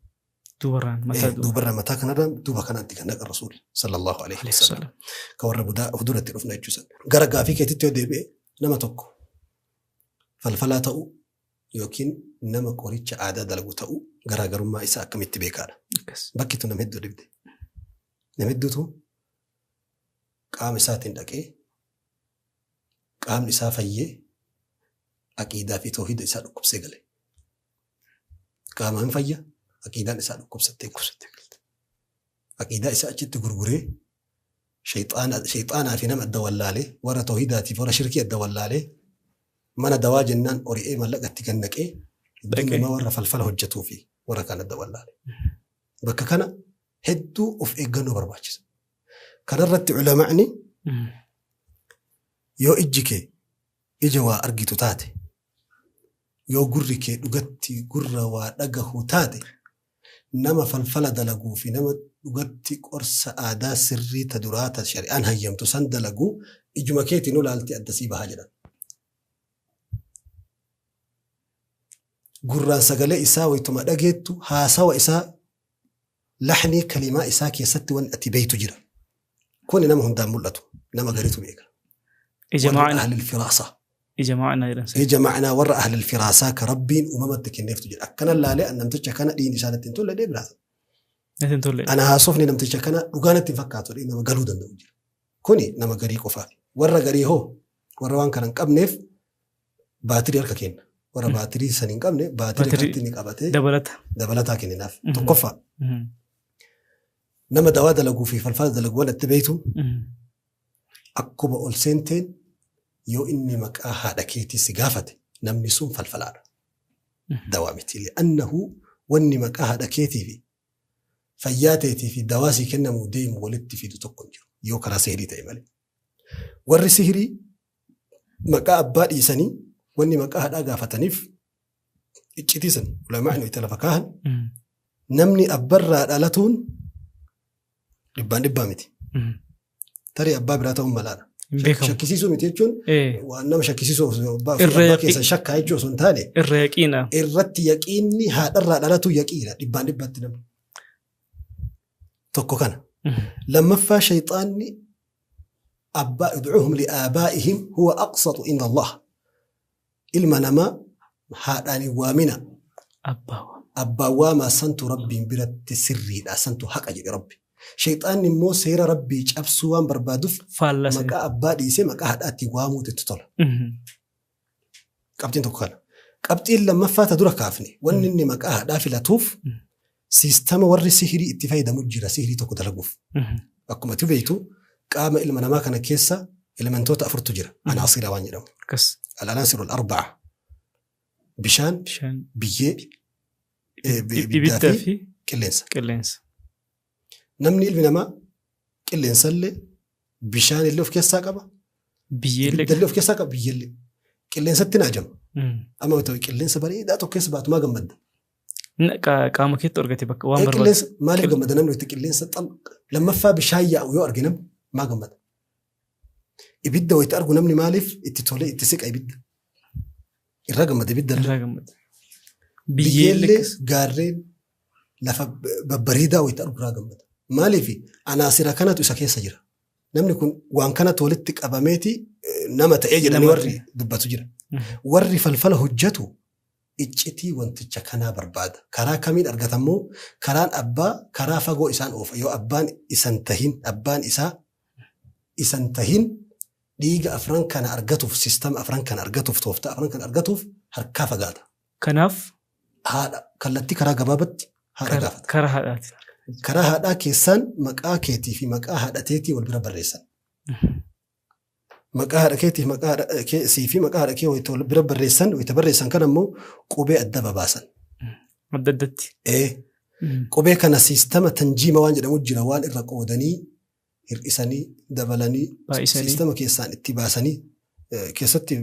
duubarraan mataa kanarraan duuba kanatti kan naqa rasuul sallallahu alaihi wasallam ka warra budaa of duratti dhufna jechuusan gara gaafii keetitti yoo deebi'e nama tokko falfalaa ta'u yookiin nama qoricha aadaa dalagu ta'uu garaagarummaa isaa akkamitti beekaadha. Bakki tun nama hedduu dhibde. Nama hedduutu qaama isaatiin dhaqee qaamni isaa fayyee aqiidaa fi toohida isaa dhukkubsee gale. Qaama hin fayya, aqiidaan isaa dhukkubsattee galte. Aqiidaa isaa achitti gurguree shayxaanaa fi nama adda wallaalee warra toohidaatiif warra shirkii adda wallaalee mana dawaa jennaan ori'ee mallaqa itti gannaqee hedduun namaa warra falfala hojjetuu fi warra kaan adda wallaalee. Bakka kana hedduu of eeggannoo barbaachisa. Kanarratti ulamaa'ni yoo ijji kee ija waa argitu taate, yoo gurri kee dhugatti gurra waa dhagahu taate, nama falfala dalaguu fi nama dhugatti qorsa aadaa sirrii ta duraa ta shari'aan hayyamtu san dalaguu ijuma keetiin olaalti addasii bahaa jedhan. Gurraan sagalee isaa wayituma dhageettu haasawa isaa laxnii kalimaa isaa keessatti wanni ati beeytu jira. Kuni nama hundaan mul'atu, nama gariitu beeka. Ija Warra ma'ana. ahlil firaasaa. Ija ma'anaa jedhan. Ija ma'anaa warra ahlil firaasaa ka Rabbiin uumamatti kenneeftu jira. Akkana laalee an namticha kana dhiin isaa natti hin tolle dhee biraata. Natti hin tolle. Ana haasofni namticha kana dhugaa natti hin fakkaatu dhee nama galuu danda'u jira. Kuni nama garii qofaaf. Warra garii hoo warra waan kana hin qabneef baatirii harka kenna. Warra baatirii san hin qabne baatirii harkatti ni qabatee Dabalata. dabalataa kenninaaf. Tokkoffaa nama dawaa dalaguu fi falfala dalaguu waan itti beektu akkuma ol seenteen yoo inni maqaa haadha keetii si gaafate namni sun falfalaadha. Dawaa miti. Li'annahu wanni maqaa haadha keetii fi fayyaa teetii fi dawaa sii kennamuu deemu walitti fidu tokko hin jiru. Yoo karaa sihirii ta'e malee. Warri sihirii maqaa abbaa dhiisanii wanni maqaa haadhaa gaafataniif iccitii san ulamaa'ni itti lafa kaahan namni abbarraa dhalatuun dhibbaan dhibbaa miti. Tarii abbaa biraa ta'uun malaadha. Hin beekamu. Shakkisiisuu miti jechuun waan nama shakkisiisuu osoo abbaa Irra abbaa keessan shakkaa jechuu osoo hin taane Irra yaqiina. irratti yaqiinni haadharraa dhalatu yaqiina dhibbaan dhibbatti namni. Tokko kana. Lammaffaa shayxaanni abbaa udcuuhum li'aabaa'ihim huwa aqsatu inda Allah. Ilma namaa haadhaan hin waamina. Abbaa. Abbaan waamaa santu Rabbiin biratti sirriidha santu haqa jedhe Rabbi. Shayxaanni immoo seera Rabbii cabsuu waan barbaaduuf Faallaa sana. maqaa abbaa dhiisee maqaa haadhaatti waamuutu itti tola. Qabxiin tokko kana. Qabxiin lammaffaa ta dura kaafne wanni inni maqaa haadhaa filatuuf siistama warri sihirii itti fayyadamu jira sihirii tokko dalaguuf. Akkuma ati beektu qaama ilma namaa kana keessa elementoota afurtu jira. Anaasiraa waan jedhamu. Akkas. Al-anaasiru al-arba'a. Bishaan, Bishaan. biyyee, ibiddaa Ibiddaa fi fi qilleensa. qilleensa. Namni ilmi namaa qilleensallee bishaanillee of keessaa qaba. Biyyeellee. Ibiddallee of keessaa qaba biyyellee. Qilleensatti na ajama. Amma ta'u qilleensa bareedaa tokko keessa baatu maa gammadda? Qaama keetti argate bakka waan barbaadu. Qilleensa maaliif gammada namni itti qilleensa xal lammaffaa bishaan yaa'u yoo arge namni maa gammada? Ibidda wayita argu namni maaliif itti tolee itti siqa ibidda? Irraa gammada ibidda illee. Irraa gammada. Biyyeellee. Biyyeellee gaarreen lafa babbareedaa wayita argu irraa gammada. Maaliif anaasira kanatu isa keessa jira. Namni kun waan kanatu walitti qabameeti nama ta'ee jedhanii Nama warri dubbatu jira. Warri falfala hojjetu iccitii wanticha kanaa barbaada. Karaa kamiin argatammoo karaan abbaa karaa fagoo isaan oofa. Yoo abbaan isan tahin abbaan isaa isan tahin dhiiga afran kana argatuuf sistama afran kana argatuuf tooftaa afran kana argatuuf harkaa fagaata. Kanaaf Haadha kallattii karaa gabaabatti haadha gaafata. karaa haadhaati. Karaa haadhaa keessaan maqaa keetii fi maqaa haadha teetii wal bira barreessan. Maqaa haadha keetii fi maqaa haadha kee sii fi maqaa haadha kee wayita wal bira barreessan wayita barreessan kana immoo qubee adda babaasan. Adda addatti. Qubee kana siistama tanjiima waan jedhamu jira waan irra qoodanii hir'isanii dabalanii Baay'isanii. siistama keessaan itti baasanii keessatti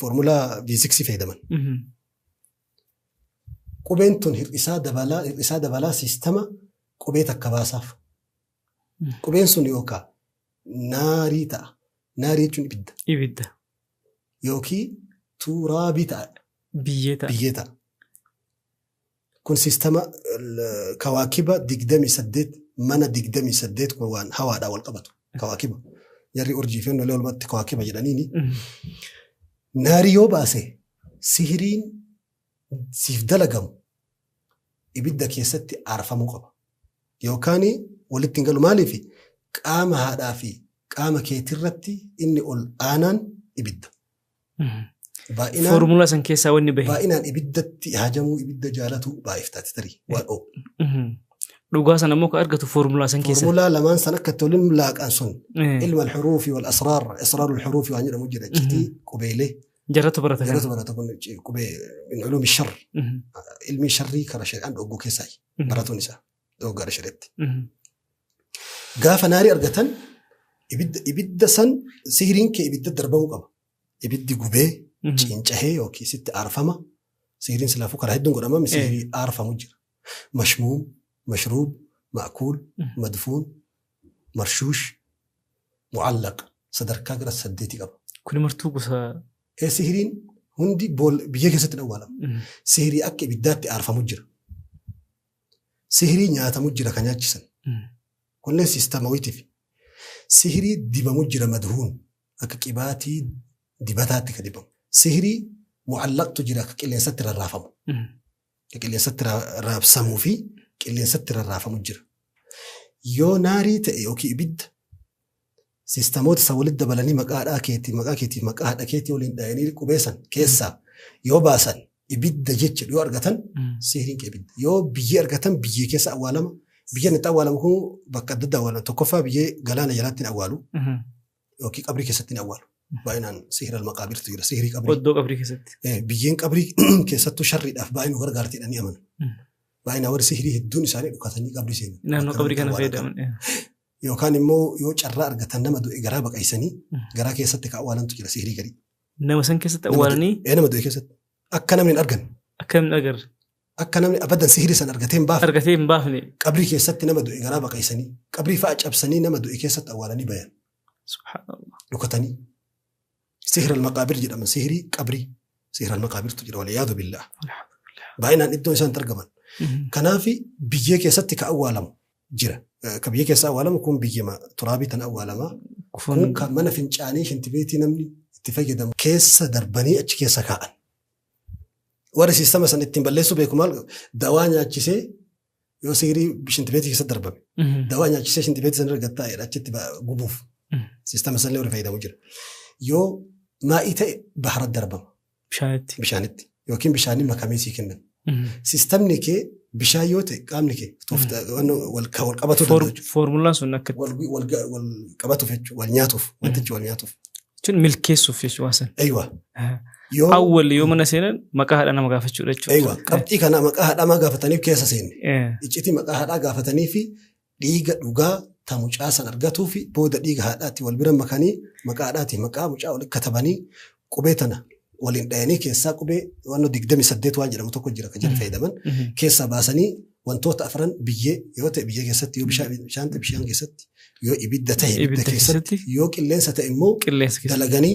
foormulaa fiiziksii fayyadaman. Qubeen tun hir'isaa dabalaa siistama qubee takka baasaaf. Qubeen sun yookaan naarii ta'a. Naarii jechuun ibidda. Ibidda. Yookiin tuuraabii ta'a. Biyyee ta'a. Biyyee ta'a. Kun siistama kawaakiba 28 mana 28 kun waan hawaadhaan wal qabatu. Kawaakiba. Jarri urjii fi onnolee walumatti kawaakiba jedhaniini. Naarii yoo baase sihiriin siif dalagamu ibidda keessatti aarfamuu qaba. Yookaan walitti hin galu maaliif qaama haadhaa fi qaama keetirratti inni ol aanaan ibidda. Baay'inaan Foormulaa san keessaa wanni bahe. Baay'inaan ibiddatti hajamuu ibidda jaalatu baay'iftaati tarii waan o'u. Dhugaa sana immoo kan argatu foormulaa san keessa. Foormulaa lamaan san akka itti waliin laaqan sun ilma alxuruufi wal asraar asraaru alxuruufi waan jedhamu jira iccitii qubeelee. Jaratu barata kana. Jaratu barata kun qubee min culuumi sharr ilmi sharrii kara shari'aan dhogguu keessaa baratuun isaa dhoggaadha shari'atti. Gaafa naarii argatan ibidda san sihiriin kee ibidda darbamuu qaba. Ibiddi gubee cincahee yookiin sitti aarfama. Sihiriin silaafuu karaa hedduun godhama sihirii aarfamu jira. Mashmuum, mashruub, ma'kuul, madfuun, marshuush, mu'allaq sadarkaa gara 8 qaba. Kun martuu gosa. Sihiriin hundi biyya keessatti awwaalama. Sihirii akka ibiddaatti aarfamu jira. Sihirii nyaatamu jira kan nyaachisan. Kunneen siistama wayiitiif. Sihirii dibamu jira madhuun akka qibaatii dibataatti kan dibamu. Sihirii mu'allaqtu jira akka qilleensatti rarraafamu. Akka qilleensatti raabsamuu fi qilleensatti rarraafamu jira. Yoo naarii ta'e yookiin ibidda siistamoota isa walitti dabalanii maqaa haadhaa keetii maqaa keetii maqaa haadha keetii waliin dhahanii qubeessan keessaa yoo baasan ibidda jecha yoo argatan sihiriin kee ibidda. Yoo biyyee argatan biyyee keessa awwaalama. Biyyeen itti awwaalamu kun bakka adda addaa awwaalama. Tokkoffaa biyyee galaana jalaatti hin awwaalu yookiin qabrii keessatti hin awwaalu. Baay'inaan sihira al-maqaabirtu jira. Sihirii qabrii. Oddoo qabrii keessatti. Biyyeen qabrii keessattuu sharriidhaaf baay'ee nu gargaarti jedhanii amanu. Baay'inaan warri sihirii hedduun isaanii dhukatanii qabrii seenu. Naannoo qabrii kana fayyadaman. Yookaan immoo yoo carraa argatan nama du'e garaa baqaysanii garaa keessatti ka awwaalantu jira sihirii garii. Nama san keessatti awwaalanii? Nama du'e keessatti. Akka namni hin arganne. Akka namni hin agarre. Akka namni abadan sihirii san argatee hin baafne. Argatee hin baafne. Qabrii keessatti nama du'e garaa baqaysanii qabrii fa'a cabsanii nama du'e keessatti awwaalanii bayan. Subhaanallah. Dhukatanii. Sihira al-maqaabir jedhama. Sihirii qabrii. Sihira al-maqaabirtu jira. Waliyaadu billah. Baay'inaan iddoo isaan argaman. Kanaaf biyyee keessatti ka awwaalamu jira. Ka biyyee keessa awwaalamu kun biyyema turaabii tan awwaalama. Kun kan mana fincaanii shintibeetii namni itti fayyadamu keessa darbanii achi keessa kaa'an. Warri siistama san ittiin balleessuu beeku maal dawaa nyaachisee yoo sihirii shintibeetii keessa darbame. Dawaa nyaachisee shintibeetii sana argattaa achitti gubuuf. Siistama sanillee warri fayyadamu jira. Yoo maa'ii ta'e bahara darbama. Bishaanitti. Bishaanitti. Yookiin bishaaniin makamee sii kennan. Siistamni kee bishaan yoo ta'e qaamni kee wal qabatu danda'u jechuudha. Foormulaan sun akka Wal qabatuuf jechuudha. Wal nyaatuuf. Wantichi wal nyaatuuf. Jechuun milkeessuuf jechuudha waan sana. Eeywa. Awwal yoo mana seenan maqaa haadha nama gaafachuudha jechuudha. Eeywa. Qabxii kana maqaa haadhaa maa gaafataniif keessa seenne. Iccitii maqaa haadhaa gaafatanii fi dhiiga dhugaa ta mucaa san argatuu fi booda dhiiga haadhaatti wal bira makanii maqaa haadhaati maqaa mucaa walitti katabanii qubee tana waliin dhayanii keessaa qubee waan 28 waan jedhamu tokko jira kan jedhu fayyadaman keessaa baasanii wantoota afran biyyee yoo ta'e biyyee keessatti yoo bishaan ta'e bishaan keessatti yoo ibidda ta'e ibidda keessatti yoo qilleensa ta'e immoo dalaganii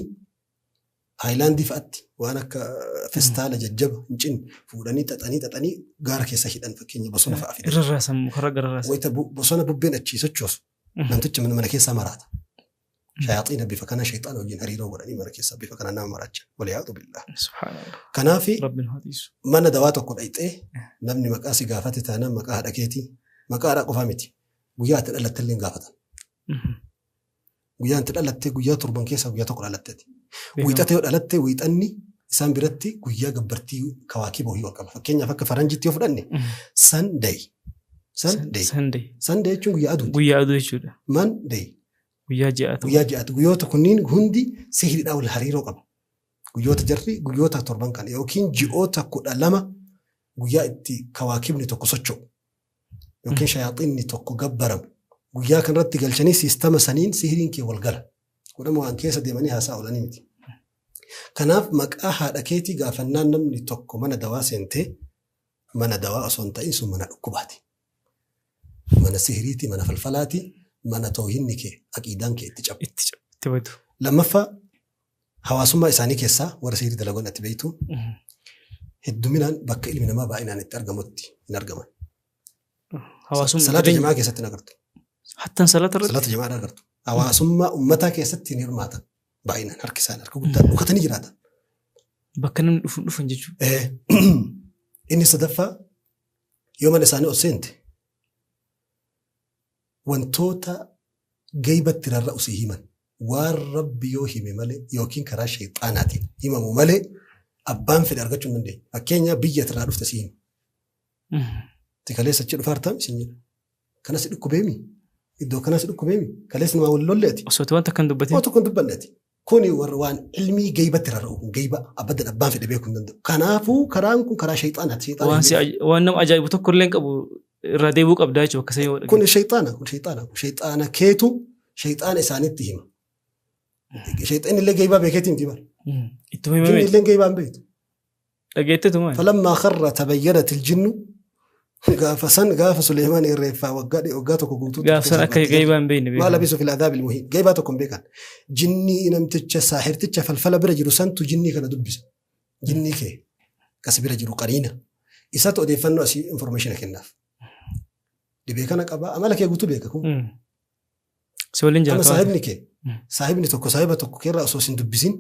haayilaandii fa'aatti waan akka festaala jajjaba hin cinne fuudhanii xaxanii gaara keessa hidhan fakkeenya bosona fa'a fidan. Irra raasan mukarra gara raasan. Wayita bosona bubbeen achii sochoosu namticha mana keessaa maraata. Shayaaxiina bifa kana shayxaana wajjin hariiroo godhanii mana keessaa bifa kana nama maraacha. Waliyaadu billah. Subhaanallah. Kanaaf Rabbiin haa tiisu. mana dawaa tokko dhayxee namni maqaa si gaafate taanaan maqaa haadha keetii maqaa haadhaa qofaa miti. Guyyaa itti dhalatte illee hin gaafatan. Guyyaa itti dhalatte guyyaa torban keessaa guyyaa tokko dhalatteeti. Wiixata yoo dhalatte wiixanni isaan biratti guyyaa gabbartii kawaakiba wayii wal qaba. Fakkeenyaaf akka faranjiitti yoo fudhanne Sunday. Sunday. Sunday. Sunday jechuun guyyaa aduuti. Guyyaa aduu jechuudha. Monday. Guyyaa ji'aatu. Guyyaa ji'aatu. Guyyoota kunniin hundi sihiriidhaan wal hariiroo qaba. Guyyoota jarri guyyoota torban kana yookiin ji'oota 12 guyyaa itti kawaakibni tokko socho'u yookiin shayaaxinni tokko gabbaramu. Guyyaa kanarratti galchanii siistama saniin sihiriin kee wal gala. Kudhama waan keessa deemanii haasaa oolanii miti. Kanaaf maqaa haadha keetii gaafannaan namni tokko mana dawaa seentee mana dawaa osoo hin ta'in sun mana dhukkubaati. Mana sihiriiti, mana falfalaati, mana toohinni kee aqiidaan kee itti cabu. Itti cabu, itti badu. Lammaffaa hawaasummaa isaanii keessaa warra sihirii dalagoon ati beektu hedduminaan bakka ilmi namaa baay'inaan itti argamutti hin argaman. Hawaasummaa Salaata jireenya jamaa keessatti hin agartu. Hattan salaata irratti? Salaata jamaa agartu. Hawaasummaa uummataa keessatti hin hirmaatan. Baay'inaan harki isaanii harka guddaa dhokatanii jiraatan. Bakka namni dhufu dhufan jechuudha. Inni sadaffaa yoo mana isaanii ol seente wantoota geybatti rarra'u si himan. Waan Rabbi yoo hime malee yookiin karaa shayxaanaatiin himamu malee abbaan fedhe argachuu hin dandeenye. Fakkeenya biyya irraa dhufte si hima. Ati kaleessa achi dhufaa jirtaa siin jedha. Kanas si dhukkubeemi? Iddoo kanas si dhukkubeemi? Kaleessa namaa wal lolle ati? Osoo wanta kan dubbatin. Osoo tokko hin dubbanne ati. Kuni warra waan ilmii geybatti rarra'u kun geyba abadan abbaan fedhe beekuu hin danda'u. Kanaafuu karaan kun karaa shayxaanaati. Shayxaana Waan hin si beeku. waan nama ajaa'ibu tokko illee hin qabu irraa deebi'uu qabdaa jechuudha akkasii yoo Kun dhageesse. shayxaana kun shayxaana kun shayxaana keetu shayxaana isaanitti hima. Shayxaanni illee geybaa beekeeti miti bara. Ittuma Jinni himameeti. illee geybaa hin beektu. Dhageetteetu maali? Falammaa kharra tabayyanat iljinnu gaafa san gaafa Suleymaan irreeffaa waggaa tokko guutuu Gaafa san akka geybaa hin beekne Maa beekan. labisu fil adaabil muhiin geybaa tokko hin beekan. Jinnii namticha saahirticha falfala bira jiru santu jinnii kana dubbisa. Jinnii kee kas bira jiru qariina. Isatu odeeffannoo asii information kennaaf. Dhibee kana qaba amala kee guutuu beeka kun. Si waliin Amma jiraata waan saahibni kee Mm. saahibni tokko saahiba tokko keerraa osoo sin dubbisin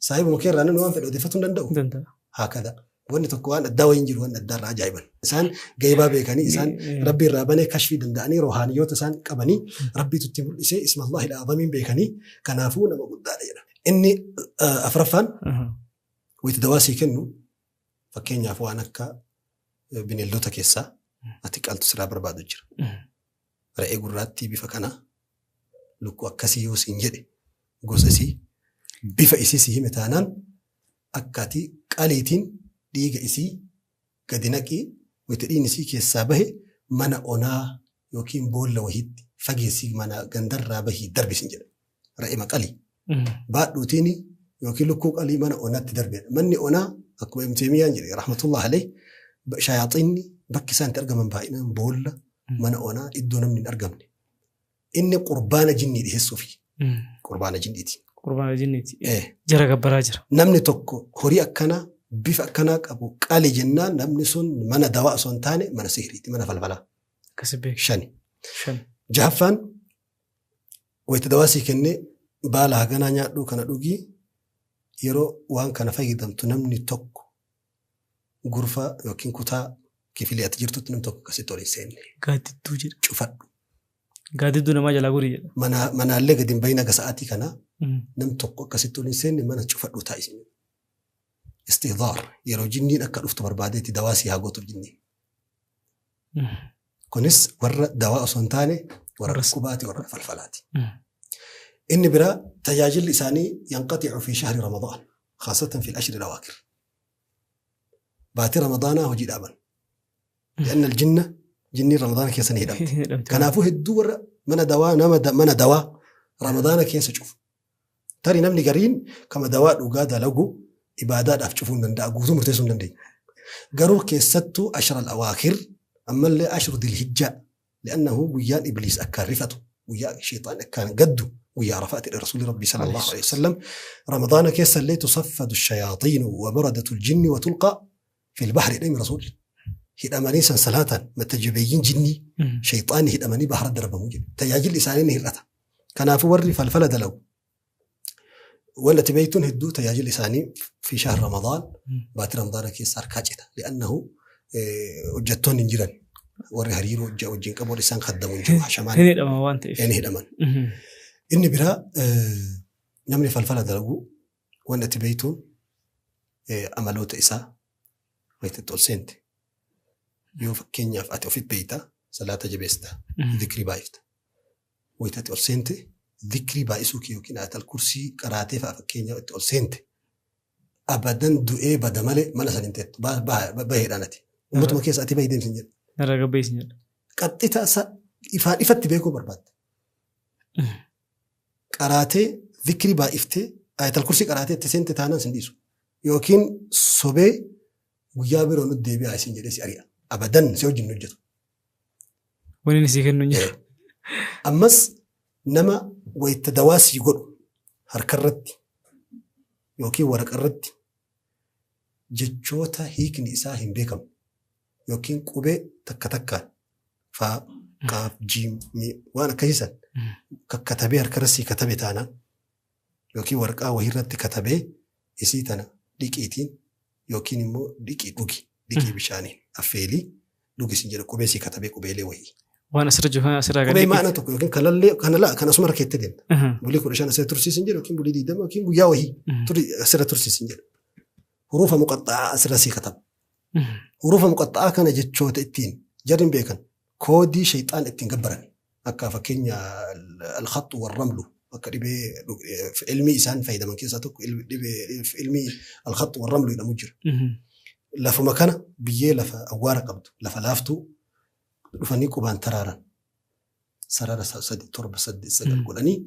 saahibuma keerraa namni waan fedhe odeeffatuu hin danda'u. ta'eef. Danda'a. Haakada. Wanni tokko waan addaa wayiin jiru waan addaa irraa ajaa'iban. Isaan geybaa beekanii isaan rabbi irraa banee kashfii danda'anii rohaaniyoota isaan qabanii rabbiitu itti mul'isee isma Allahi al-azamiin beekanii kanaafuu nama guddaadha jedha. Inni afraffaan wayita dawaa sii kennu fakkeenyaaf waan akka bineeldota keessaa ati qaltu sirraa barbaadu jira. Re'ee gurraattii bifa kanaa lukkuu akkasii yoo siin jedhe gosa isii bifa isii si hime taanaan akka ati qaliitiin dhiiga isii gadi naqii wayita dhiigni isii keessaa bahe mana onaa yookiin boolla wahiitti fageessii mana gandarraa bahii darbi siin jedha. Re'ee maqalii baadhuutiin yookiin lukkuu qalii mana onaatti darbedha. Manni onaa akkuma Ibn Taymiyyaan jedhe rahmatullah alayh shayaaxiinni bakki isaan itti argaman baay'inaan boolla mana onaa iddoo namni hin argamne. Inni qurbaana jinnii dhiheessuufi. Qurbaana jinniiti. Qurbaana jinniiti. Jara gabbaraa jira. Namni tokko horii akkanaa bifa akkanaa qabu qali jennaan namni sun mana dawaa osoo hin taane mana sihiriiti mana falfalaa. Akkasi beeku. Shani. Shan. Jahaffaan wayita dawaa sii kennee baala haganaa nyaadhuu kana dhugii yeroo waan kana fayyadamtu namni tokko gurfa yookiin kutaa kifilii ati jirtutti namni tokko akkasitti ol hin seenne Gaaddidduu jedha. cufadhu. Gaaddidduu namaa jalaa gorii jedha. Manaallee gadi hin bahin haga sa'aatii kanaa nam tokko akkasitti ol hin seenne mana cufadhu taa'isi. Istihdaar yeroo jinniin akka dhuftu barbaadeetti dawaa sii haa gootuuf jinniin. Kunis warra dawaa osoo hin taane warra dhukkubaati warra falfalaati. Inni biraa tajaajilli isaanii yanqaxicu fi shahri Ramadaan khaasatan fi ashri al-awaakir. Baatii Ramadaanaa hojii dhaaban. Li'anna al-jinna jinniin Ramadaana keessa ni hidhamti. Kanaafuu hedduu warra mana dawaa nama mana dawaa Ramadaana keessa cufu. Tarii namni gariin kama dawaa dhugaa dalagu ibaadaadhaaf cufuu hin danda'a guutuu murteessuu hin dandeenya. Garuu keessattuu ashra al-awaakir ammallee ashru dilhijjaa li'annahu guyyaan ibliis akkaan rifatu guyyaa shayxaan akkaan gaddu guyyaa arafaati rasuulli rabbii sallallahu alaihi wasallam ramadaana keessa illee tusaffadu shayaaxiinu wa maradatu ljinni wa tulqa fi lbahri jedhame rasuulli hidhamanii sansalaataan mata jabeeyyiin jinnii shayxaanni hidhamanii bahara darbamuu jedhe tajaajilli isaanii ni hir'ata. Kanaafuu warri falfala dalagu wanni ati beektuun hedduu tajaajilli isaanii fi shahr ramadaan baatii ramadaana keessa harkaa cita li'annahu hojjettoonni hin jiran warri hariiroo wajjin qabu warri isaan kaddamu hin jiru hashamaan Hin hidhama waan ta'eef. Hin hidhaman. Inni biraa namni falfala dalagu wanni ati beektuun amaloota isaa wayita itti ol seente yoo fakkeenyaaf ati ofitti beekta salaata jabeessita dhikrii baay'ifta wayita itti ol seente dhikrii baay'isuu kee yookiin ayatal kursii qaraatee fa'a fakkeenyaaf itti ol seente abadan du'ee bada malee mana san hin teettu baheedhaan ati ummatuma keessa ati bahii deemsin jedha. Narraa gabbeessin jedha. Qaxxita isa ifaan ifatti beekuu barbaadda. Qaraatee dhikrii baay'iftee ayatal kursii qaraatee itti seente taanaan sin dhiisu. Yookiin sobee guyyaa biroo nutti deebi'aa isin jedhee si ari'a. Abadan si wajjin hin hojjetu. Wanni inni sii kennu hin jiru. Ammas nama wayita dawaa sii godhu harkarratti yookiin waraqarratti jechoota hiikni isaa hin beekamne yookiin qubee takka takkaan faa qaaf jiim miim waan akkasii san kakkatabee harkarra sii katabe taanaan yookiin waraqaa wahiirratti katabee isii tana dhiqiitiin yookiin immoo dhiqii dhugi Dhiqii bishaaniin affeelii dhugi siin jedha qubee sii katabee qubeelee wayii. Waan asirra jiru kana asirraa Qubee gadi. maana tokko yookiin kalallee kana laa kan asuma rakkeettee deemta. Bulii 15 asirra tursiisin jedha yookiin bulii 20 yookiin guyyaa wayii turi asirra tursiisin jedha. Hurufa muqaxxa'aa asirra sii kataba. Hurufa muqaxxa'aa kana jechoota ittiin jarri hin beekan koodii shayxaan ittiin gabbaran akka fakkeenya alkhaxxu warramlu akka dhibee ilmii isaan fayyadaman keessaa tokko dhibee ilmii alkhaxxu warramlu jedhamu jira. Lafuma kana biyyee lafa awwaara qabdu lafa laaftuu dhufanii qubaan taraaran sarara 3 7 8 9 godhanii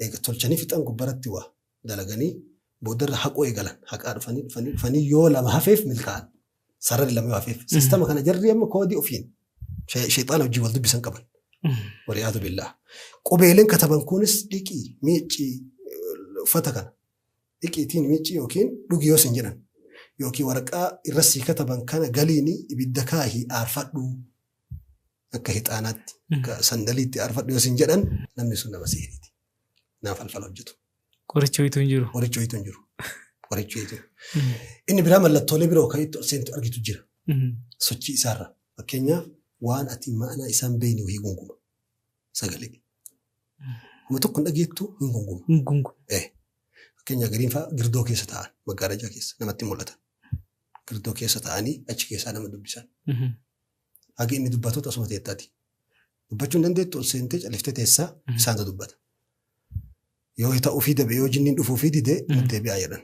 eega tolchanii fixan gubbaratti waa dalaganii boodarra haquu eegalan haqaa dhufanii dhufanii dhufanii yoo lama hafeef milkaa'an sararri lama yoo hafeef sistama kana jarri amma koodii ofiin shayxaana wajjin wal dubbisan qaban. Waliyaadu billaah. Qubeeleen kataban kunis dhiqii miiccii uffata kana dhiqiitiin miiccii yookiin dhugi yoo sin jedhan yookiin waraqaa irra sii kataban kana galiini ibidda kaahii aarfadhu akka hixaanaatti akka sandaliitti aarfadhu yoo sin jedhan namni sun nama sihiriiti. Nama falfala hojjetu. Qoricha wayiitu hin jiru. Qoricha wayiitu hin jiru. Qoricha wayiitu. Inni biraa mallattoolee biroo kan itti ol seentu argitu jira. Sochii isaarra. Fakkeenyaaf waan ati ma'anaa isaan beekne wayii gunguma. Sagalee. Kuma tokko hin dhageettu hin gunguma. Hin gunguma. Fakkeenyaaf gariin fa'aa girdoo keessa taa'an maggaarajaa keessa namatti mul'atan. Girdoo keessa taa'anii achi keessaa nama dubbisan. Hagi inni dubbatutu asuma teettaati. Dubbachuu hin dandeettu ol seentee califtee teessaa isaantu dubbata. Yoo ta'uufii dabe yoo jinniin dhufuufii dide deebi'aa jedhan.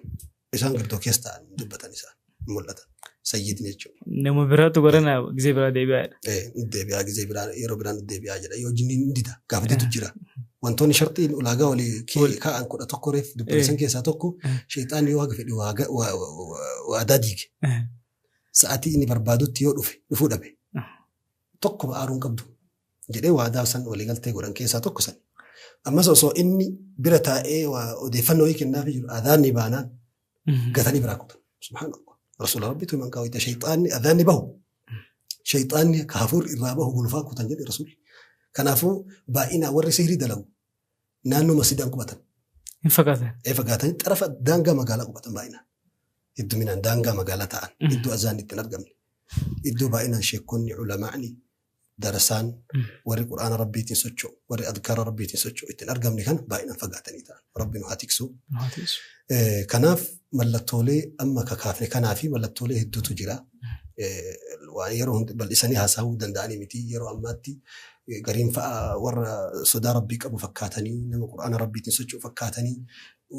Isaan girdoo keessa taa'an dubbatan isaan mul'atan. Sayyidni jechuudha. Nama biraatu garana gizee biraa deebi'aa jedha. Deebi'aa gizee biraa yeroo biraan deebi'aa jedha. Yoo jinniin dida gaafa didu jira. Wantoonni sharxiin ulaagaa walii kaa'an 11 reef dubbatan keessaa tokko sheexaan yoo haga fedhe waadaa diige. Sa'aatii inni barbaadutti yoo dhufe dhufuu dhabe. Tokko aaruu hin qabdu jedhee waadaa san waliigaltee godhan keessaa tokko san. Ammas osoo inni bira taa'ee odeeffannoo wayii kennaafii jiru adhaanni baanaan gatanii biraa kutan. Subhaanallah. Rasuula Rabbitu himan kaawwite shayxaanni adhaanni bahu. Shayxaanni ka hafuurri irraa bahu gulufaa kutan jedhe Rasuulli. Kanaafuu baay'inaan warri sihrii dalagu naannoo masjidaan qubatan. Hin fagaatan. Ee fagaatanii xarafa daangaa magaalaa qubatan baay'inaan. Hedduminaan daangaa magaalaa ta'an iddoo azaan itti hin argamne. Iddoo baay'inaan sheekonni culamaa'ni darasaan warri qur'aana rabbiitiin socho'u warri adkaara rabbiitiin socho'u ittiin argamne kana baay'inaan fagaatanii ta'an. Rabbi nu haa tiksu. Kanaaf mallattoolee amma kakaafne kanaa fi mallattoolee hedduutu jira. Waan yeroo hundi bal'isanii haasa'uu danda'anii miti yeroo ammaatti gariin fa'a warra sodaa rabbii qabu fakkaatanii nama qur'aana rabbiitiin socho'u fakkaatanii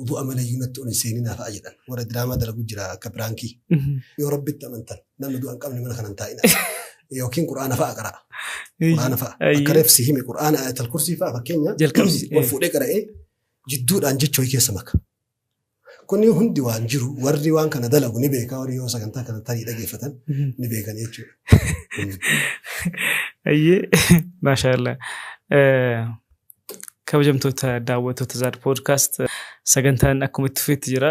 du'a malayyuu natti ol hin seeninaa fa'a jedhan. Warra diraamaa dalagu jira akka biraankii. Yoo rabbitti amantan namni du'a hin qabne mana kana hin taa'ina. Yookiin qur'aana fa'a qara'a. Qur'aana fa'a. Akka reef si hime qur'aana ayatal kursii fa'a fakkeenya wal fuudhee qara'ee jidduudhaan jecha wayii keessa maka. Kunni hundi waan jiru warri waan kana dalagu ni beeka warri yoo sagantaa kana tarii dhageeffatan ni beekan jechuudha. Ayyee maashaallah. Kabajamtoota daawwattoota Zaad Podcast sagantaan akkuma itti fufeetti jira.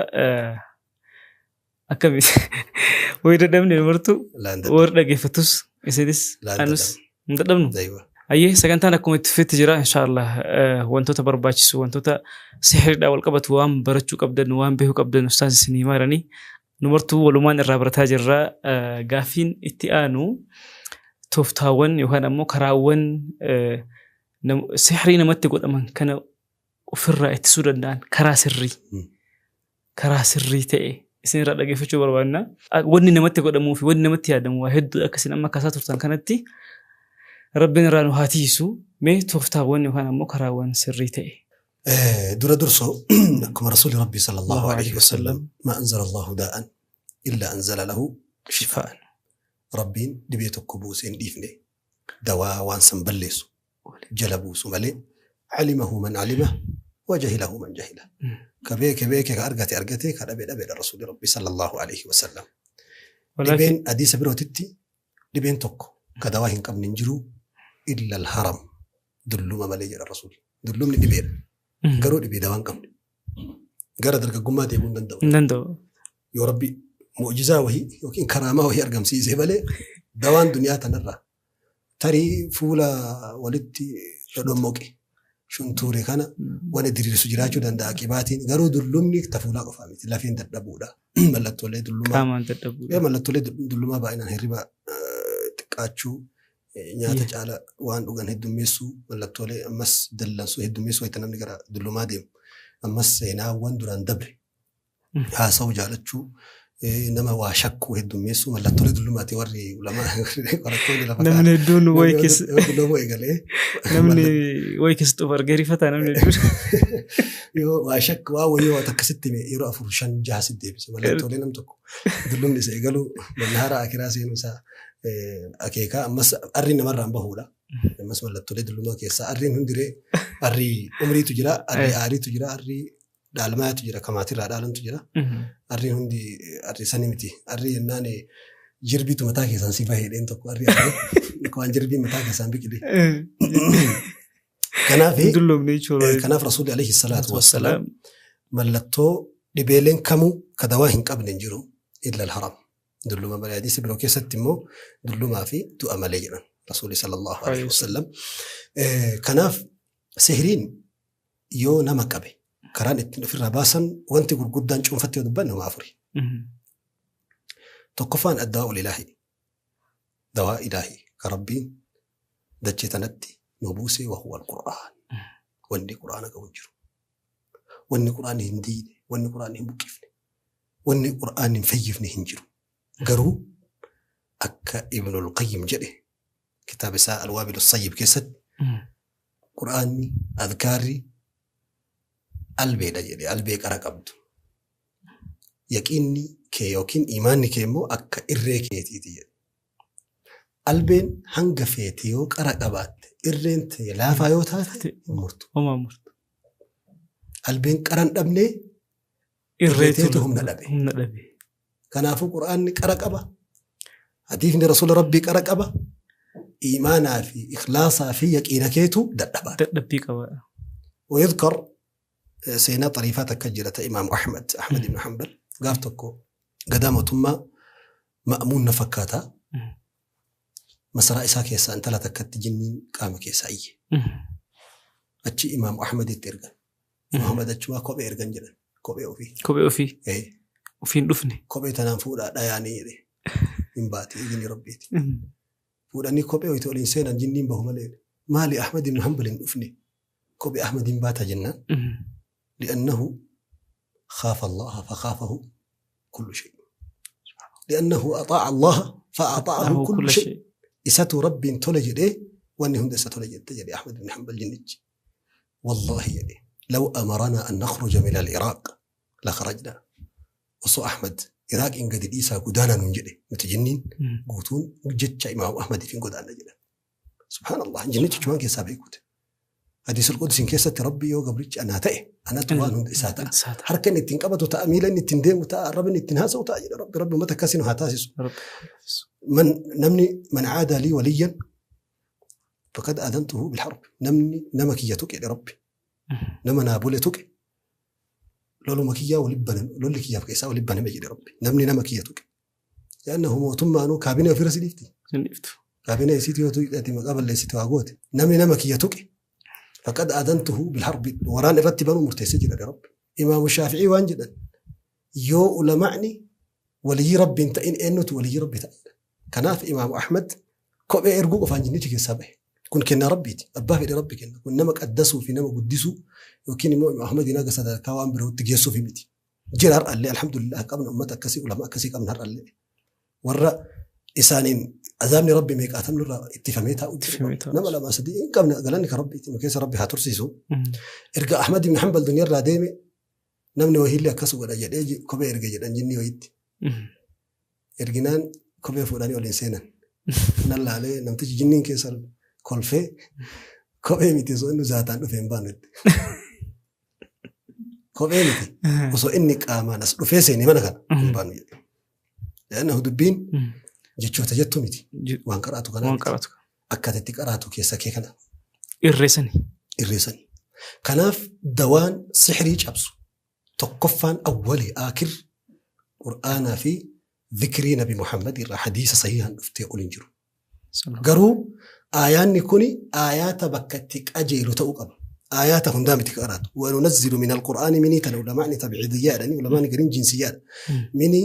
Akkami wayii dadhabne martuu warri dhageeffatus isinis anus hin dadhabnu. Ayyee sagantaan akkuma itti fufeetti jira inshaallah wantoota barbaachisu wantoota sihiriidhaan wal qabatu waan barachuu qabdan waan beekuu qabdan ustaas isin himaa jiranii nu martuu walumaan irraa barataa jirra. Gaaffiin itti aanu tooftaawwan yookaan ammoo karaawwan sihirii namatti godhaman kana ofirraa ittisuu danda'an karaa sirrii karaa sirrii ta'e isin irraa dhageeffachuu barbaanna. Wanni namatti godhamuu fi wanni namatti yaadamu waa hedduu akka isin amma kaasaa turtan kanatti Rabbiin irraa nu haa tiisu mee tooftaawwan yookaan ammoo karaawwan sirrii ta'e. Dura dursoo akkuma Rasuulli Rabbii sallallahu alaihi wasallam ma anzala Allahu daa'an illa anzala lahu shifaa'an. Rabbiin dhibee tokko buusee hin dhiifne dawaa waan san balleessu jala buusu malee alimahu man alima wa jahilahu man jahila. Ka beeke beeke ka argate argate ka dhabe dhabeedha Rasuulli Rabbii sallallahu alaihi wasallam. Dhibeen hadiisa birootitti dhibeen tokko ka dawaa hin qabne hin jiru illa al-haram dulluma malee jedha Rasuulli. Dullumni dhibeedha. Garuu dhibee dawaa hin qabne. Gara dargaggummaa deemuu hin danda'u. Hin danda'u. Yoo Rabbi mu'jizaa wahii yookiin karaamaa wahii argamsiisee malee dawaan duniyaa tanarraa tarii fuula walitti dhodhommoqe Shuntuure kana wani diriirsu jiraachuu danda'a qibaatiin. Garuu dullumni tafuulaa qofaa miti. Lafeen dadhabuudha. Mallattoolee dullumaa. Qaamaan dadhabuudha. Mallattoolee dullumaa baay'inaan hirriba xiqqaachuu, nyaata caala waan dhugan heddummeessuu, mallattoolee ammas dallansuu heddummeessuu wayita namni gara dullumaa deemu. Ammas seenaawwan duraan dabre haasa'uu jaalachuu, nama waa shakkuu heddummeessuu mallattoolee dullumaati warri ulamaa qorattoonni lafa Namni hedduun wayi keessa dullumuu eegalee. Namni wayi keessa xuuf argee rifataa namni hedduun. Yoo waa shakku waa wayii waa akkasitti hime yeroo 4 5 6 sitti deebisa. Mallattoolee nam tokko dullumni isa eegaluu mannaara akiraa seenuu isaa akeekaa ammas arri namarraan bahuudha. Ammas mallattoolee dullumaa keessaa arriin hundiree arrii umriitu jira, arrii aariitu jira, arrii dhaalmaatu jira, kamaatirraa dhaalantu jira. Arriin hundi arrii sani miti. Arrii jennaan jirbiitu mataa keessaan si bahee dheen tokko arrii arrii waan jirbiin mataa keessaan biqile. Kanaaf Dulloomne jechuudha. Kanaaf Rasuulli alayhi salaatu wassalaam mallattoo dhibeeleen kamuu ka dawaa hin qabne hin jiru illa al-haram. Dulluma malee hadiisa biroo keessatti immoo dullumaa fi du'a malee jedhan Rasuulli sallallahu alayhi wasallam. Kanaaf sihiriin yoo nama qabe karaan ittiin ofirraa baasan wanti gurguddaan cuunfatti yoo dubbanne homaa afuri. Tokkoffaan addaa'ul ilaahi. Dawaa ilaahi ka Rabbiin dachee tanatti nu buuse wa huwa al-Qur'aan. Wanni Qur'aana qabu hin jiru. Wanni Qur'aanni hin diine, wanni Qur'aanni hin buqqifne, wanni Qur'aanni hin fayyifne hin jiru. Garuu akka Ibnul Qayyim jedhe kitaaba isaa Alwaabil Sayyib keessatti Qur'aanni adkaarri albeedha jedhe, albee qara qabdu. Yaqiinni kee yookiin imaanni kee immoo akka irree keetiiti jedhe. Albeen hanga feete yoo qara qabaatte irreen tee laafaa yoo taate hin murtu. Homaa murtu. Albeen qara hin dhabne irree teetu humna dhabe. Humna dhabe. Kanaafuu Qur'aanni qara qaba. Hadiifni Rasuula Rabbii qara qaba. Iimaanaa fi ikhlaasaa fi yaqiina keetu dadhabaa. Dadhabbii qaba. ويذكر seenaa xariifaa takka jira ta Imaam Ahmad, Ahmad ibn Hanbal gaaf tokko gadaa mootummaa Ma'muun na fakkaata. Masaraa isaa keessaa intala takkatti jinniin qaama keessaa iyye. Achi Imaam Ahmaditti ergan. Imaam Ahmad achumaa kophee ergan jedhan. Kophee ofii. Kophee ofii. Ofiin dhufne. Kophee tanaan fuudhaa dhayaanii jedhe. Hin baate idini Rabbiiti. Fuudhanii kophee wayita oliin seenan jinniin bahu malee. Maali Ahmad ibn Hanbal hin dhufne? Kophee Ahmad hin baata jennaan. لأنه خاف الله فخافه كل شيء. لأنه أطاع الله فأطاعه كل شيء. إساتو ربي تولج إليه وأني هم إساتو تجري أحمد بن حنبل جنج. والله يلي لو أمرنا أن نخرج من العراق لخرجنا. وصو أحمد عراق إن قد إيسا قدانا ننجلي متجنين قوتون جتش إمام أحمد في قدانا جدا. سبحان الله جنج كمان كيسا بيكوت. حديث القدس إن كيسة ربي يو قبرتش أنا تأه أنا توان هند إساتا حركة إن تنقبض وتأميل إن تندم وتقرب إن تنهز وتأجل ربي ربي ما تكاسين وهتاسس من نمني من عاد لي وليا فقد آذنته بالحرب. نمني نمكيتك يا ربي نما نابولتك لولو مكيا ولبنا لولو كيا بكيسا ولبنا مجد ربي نمني نمكيتك لأنه موتم أنو كابينة في رأسي لفتي كابينة يسيتي وتأتي مقابل ليسيتي وعقوت نمني نمكيتك فقد آذنته بالحرب وران رتبان مرتسجل يا رب. إمام الشافعي وانجدا يو علماءني ولي ربي انت إن إنه ولي ربي تعالى. كناف إمام أحمد كوبي إرجو فانجنيتك السابع كن كنا ربي أباه في ربي كنا كن نمك قدسوا في نمك قدسوا وكن إمام أحمد يناقص هذا كوام بره تجسوا في بيتي جرار قال لي الحمد لله قبل أمتك كسي علماء كسي قبل نهار قال لي ورا إسانين أذامني ربي ميك أتم لرا اتفهمتها نما لما صدق إن قبل قالني كربي إنه كيس ربي هترسيسو إرجع أحمد بن حنبل دنيا راديمي نمني وهي اللي كسو ولا جد أجي كوبي إرجع جد أنجني ويد إرجنان كوبي فلاني ولا إنسانا نلا عليه نمتج جنين كيس كلفة كوبي ميتزو إنه زاتان فين بانت كوبي ميتي وصو إنك آمان أصل فيسيني ما نكان بانو لأنه دبين jechoota jettu miti. Waan qaraatu kana. Waan qaraatu. Akkaataa itti qaraatu keessa kee kana. Irreessani. Irreessani. Kanaaf dawaan sihirii cabsu tokkoffaan awwali aakir Qur'aanaa fi dhikrii Nabi Muhammad irraa hadiisa sahiihaan dhuftee ol hin jiru. Garuu aayaanni kuni aayaata bakka itti qajeelu ta'uu qaba. Aayaata hundaa miti qaraatu. Wanunazzilu min alqur'aani minii tana ulamaani tabciidiyyaadhani ulamaani gariin jinsiyyaadha. Mini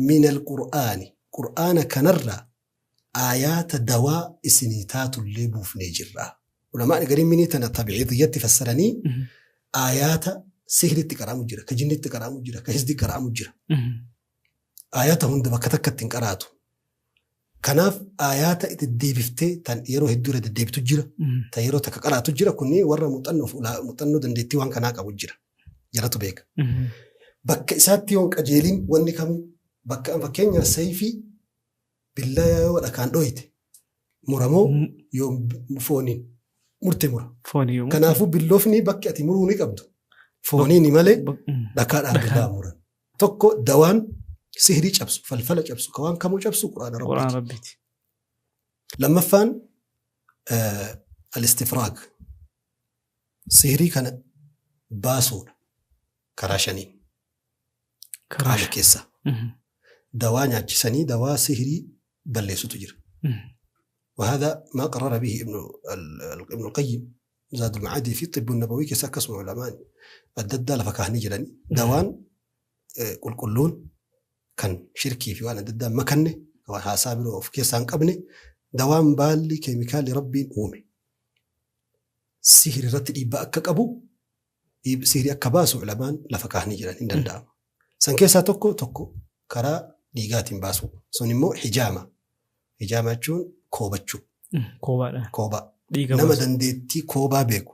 min alqur'aani qur'aana kanarraa aayaata dawaa isinii taatullee buufnee jirra. Ulamaani gariin minii tana tabciidiyyatti fassaranii aayaata sihritti qaraamu jira, ka jinnitti qaraamu jira, ka hisdi qaraamu jira. Aayaata hunda bakka takkatti hin qaraatu. Kanaaf aayaata deddeebiftee tan yeroo hedduu irra deddeebitu jira. Tan yeroo takka qaraatu jira. Kunni warra muuxannoof muuxannoo dandeettii waan kanaa qabu jira. Jaratu beeka. Bakka isaatti yoo hin qajeelin wanni kamuu bakka fakkeenyaaf sayfii billaa yoo dhakaan dhoyite muramoo yoo fooniin murte mura. Foonii yoo Kanaafuu billoofni bakki ati muruu ni qabdu. Fooniin malee dhakaadhaan billaa muran. Tokko dawaan sihrii cabsu, falfala cabsu, ka waan kamuu cabsu quraana Qur'aana Rabbiiti. Rabbiiti. Lammaffaan al-istifraag sihrii kana baasuudha karaa shaniin Karaa qaama keessaa. Dawaa nyaachisanii dawaa sihrii balleessutu jira. وهذا ما قرر به ابن القيم زاد المعادي في الطب النبوي كيسا كسم علماء adda lafa kaahanii jirani dawaan qulqulluun kan shirkii fi waan adda addaa makanne waan haasaa biroo of keessaa hin qabne dawaan baalli keemikaalli rabbiin uume sihiri irratti dhiibbaa akka qabu sihiri akka baasu ulamaan lafa kaahanii jiran hin danda'amu. San keessaa tokko tokko karaa dhiigaatiin baasu sun immoo hijaama. Hijaama jechuun koobachuu. Koobaadhaan. Koobaa. Dhiiga Nama baasu. dandeettii koobaa beeku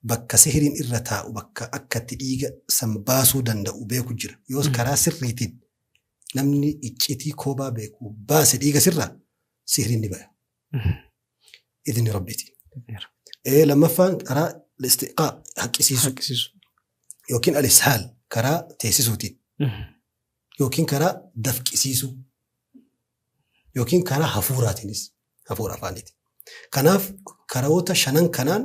bakka sihiriin irra taa'u bakka akka itti dhiiga san baasuu danda'u beeku jira. Yoos karaa sirriitiin namni iccitii koobaa beeku baase dhiiga sirraa sihiriin ni baya. Idni rabbiiti. Lammaffaan karaa istiqaa haqqisiisuu Haqqisiisu. yookiin al-ishaal karaa teessisuutiin yookiin karaa dafqisiisuu yookiin karaa hafuuraatiinis hafuura afaaniiti. Kanaaf karoota shanan kanaan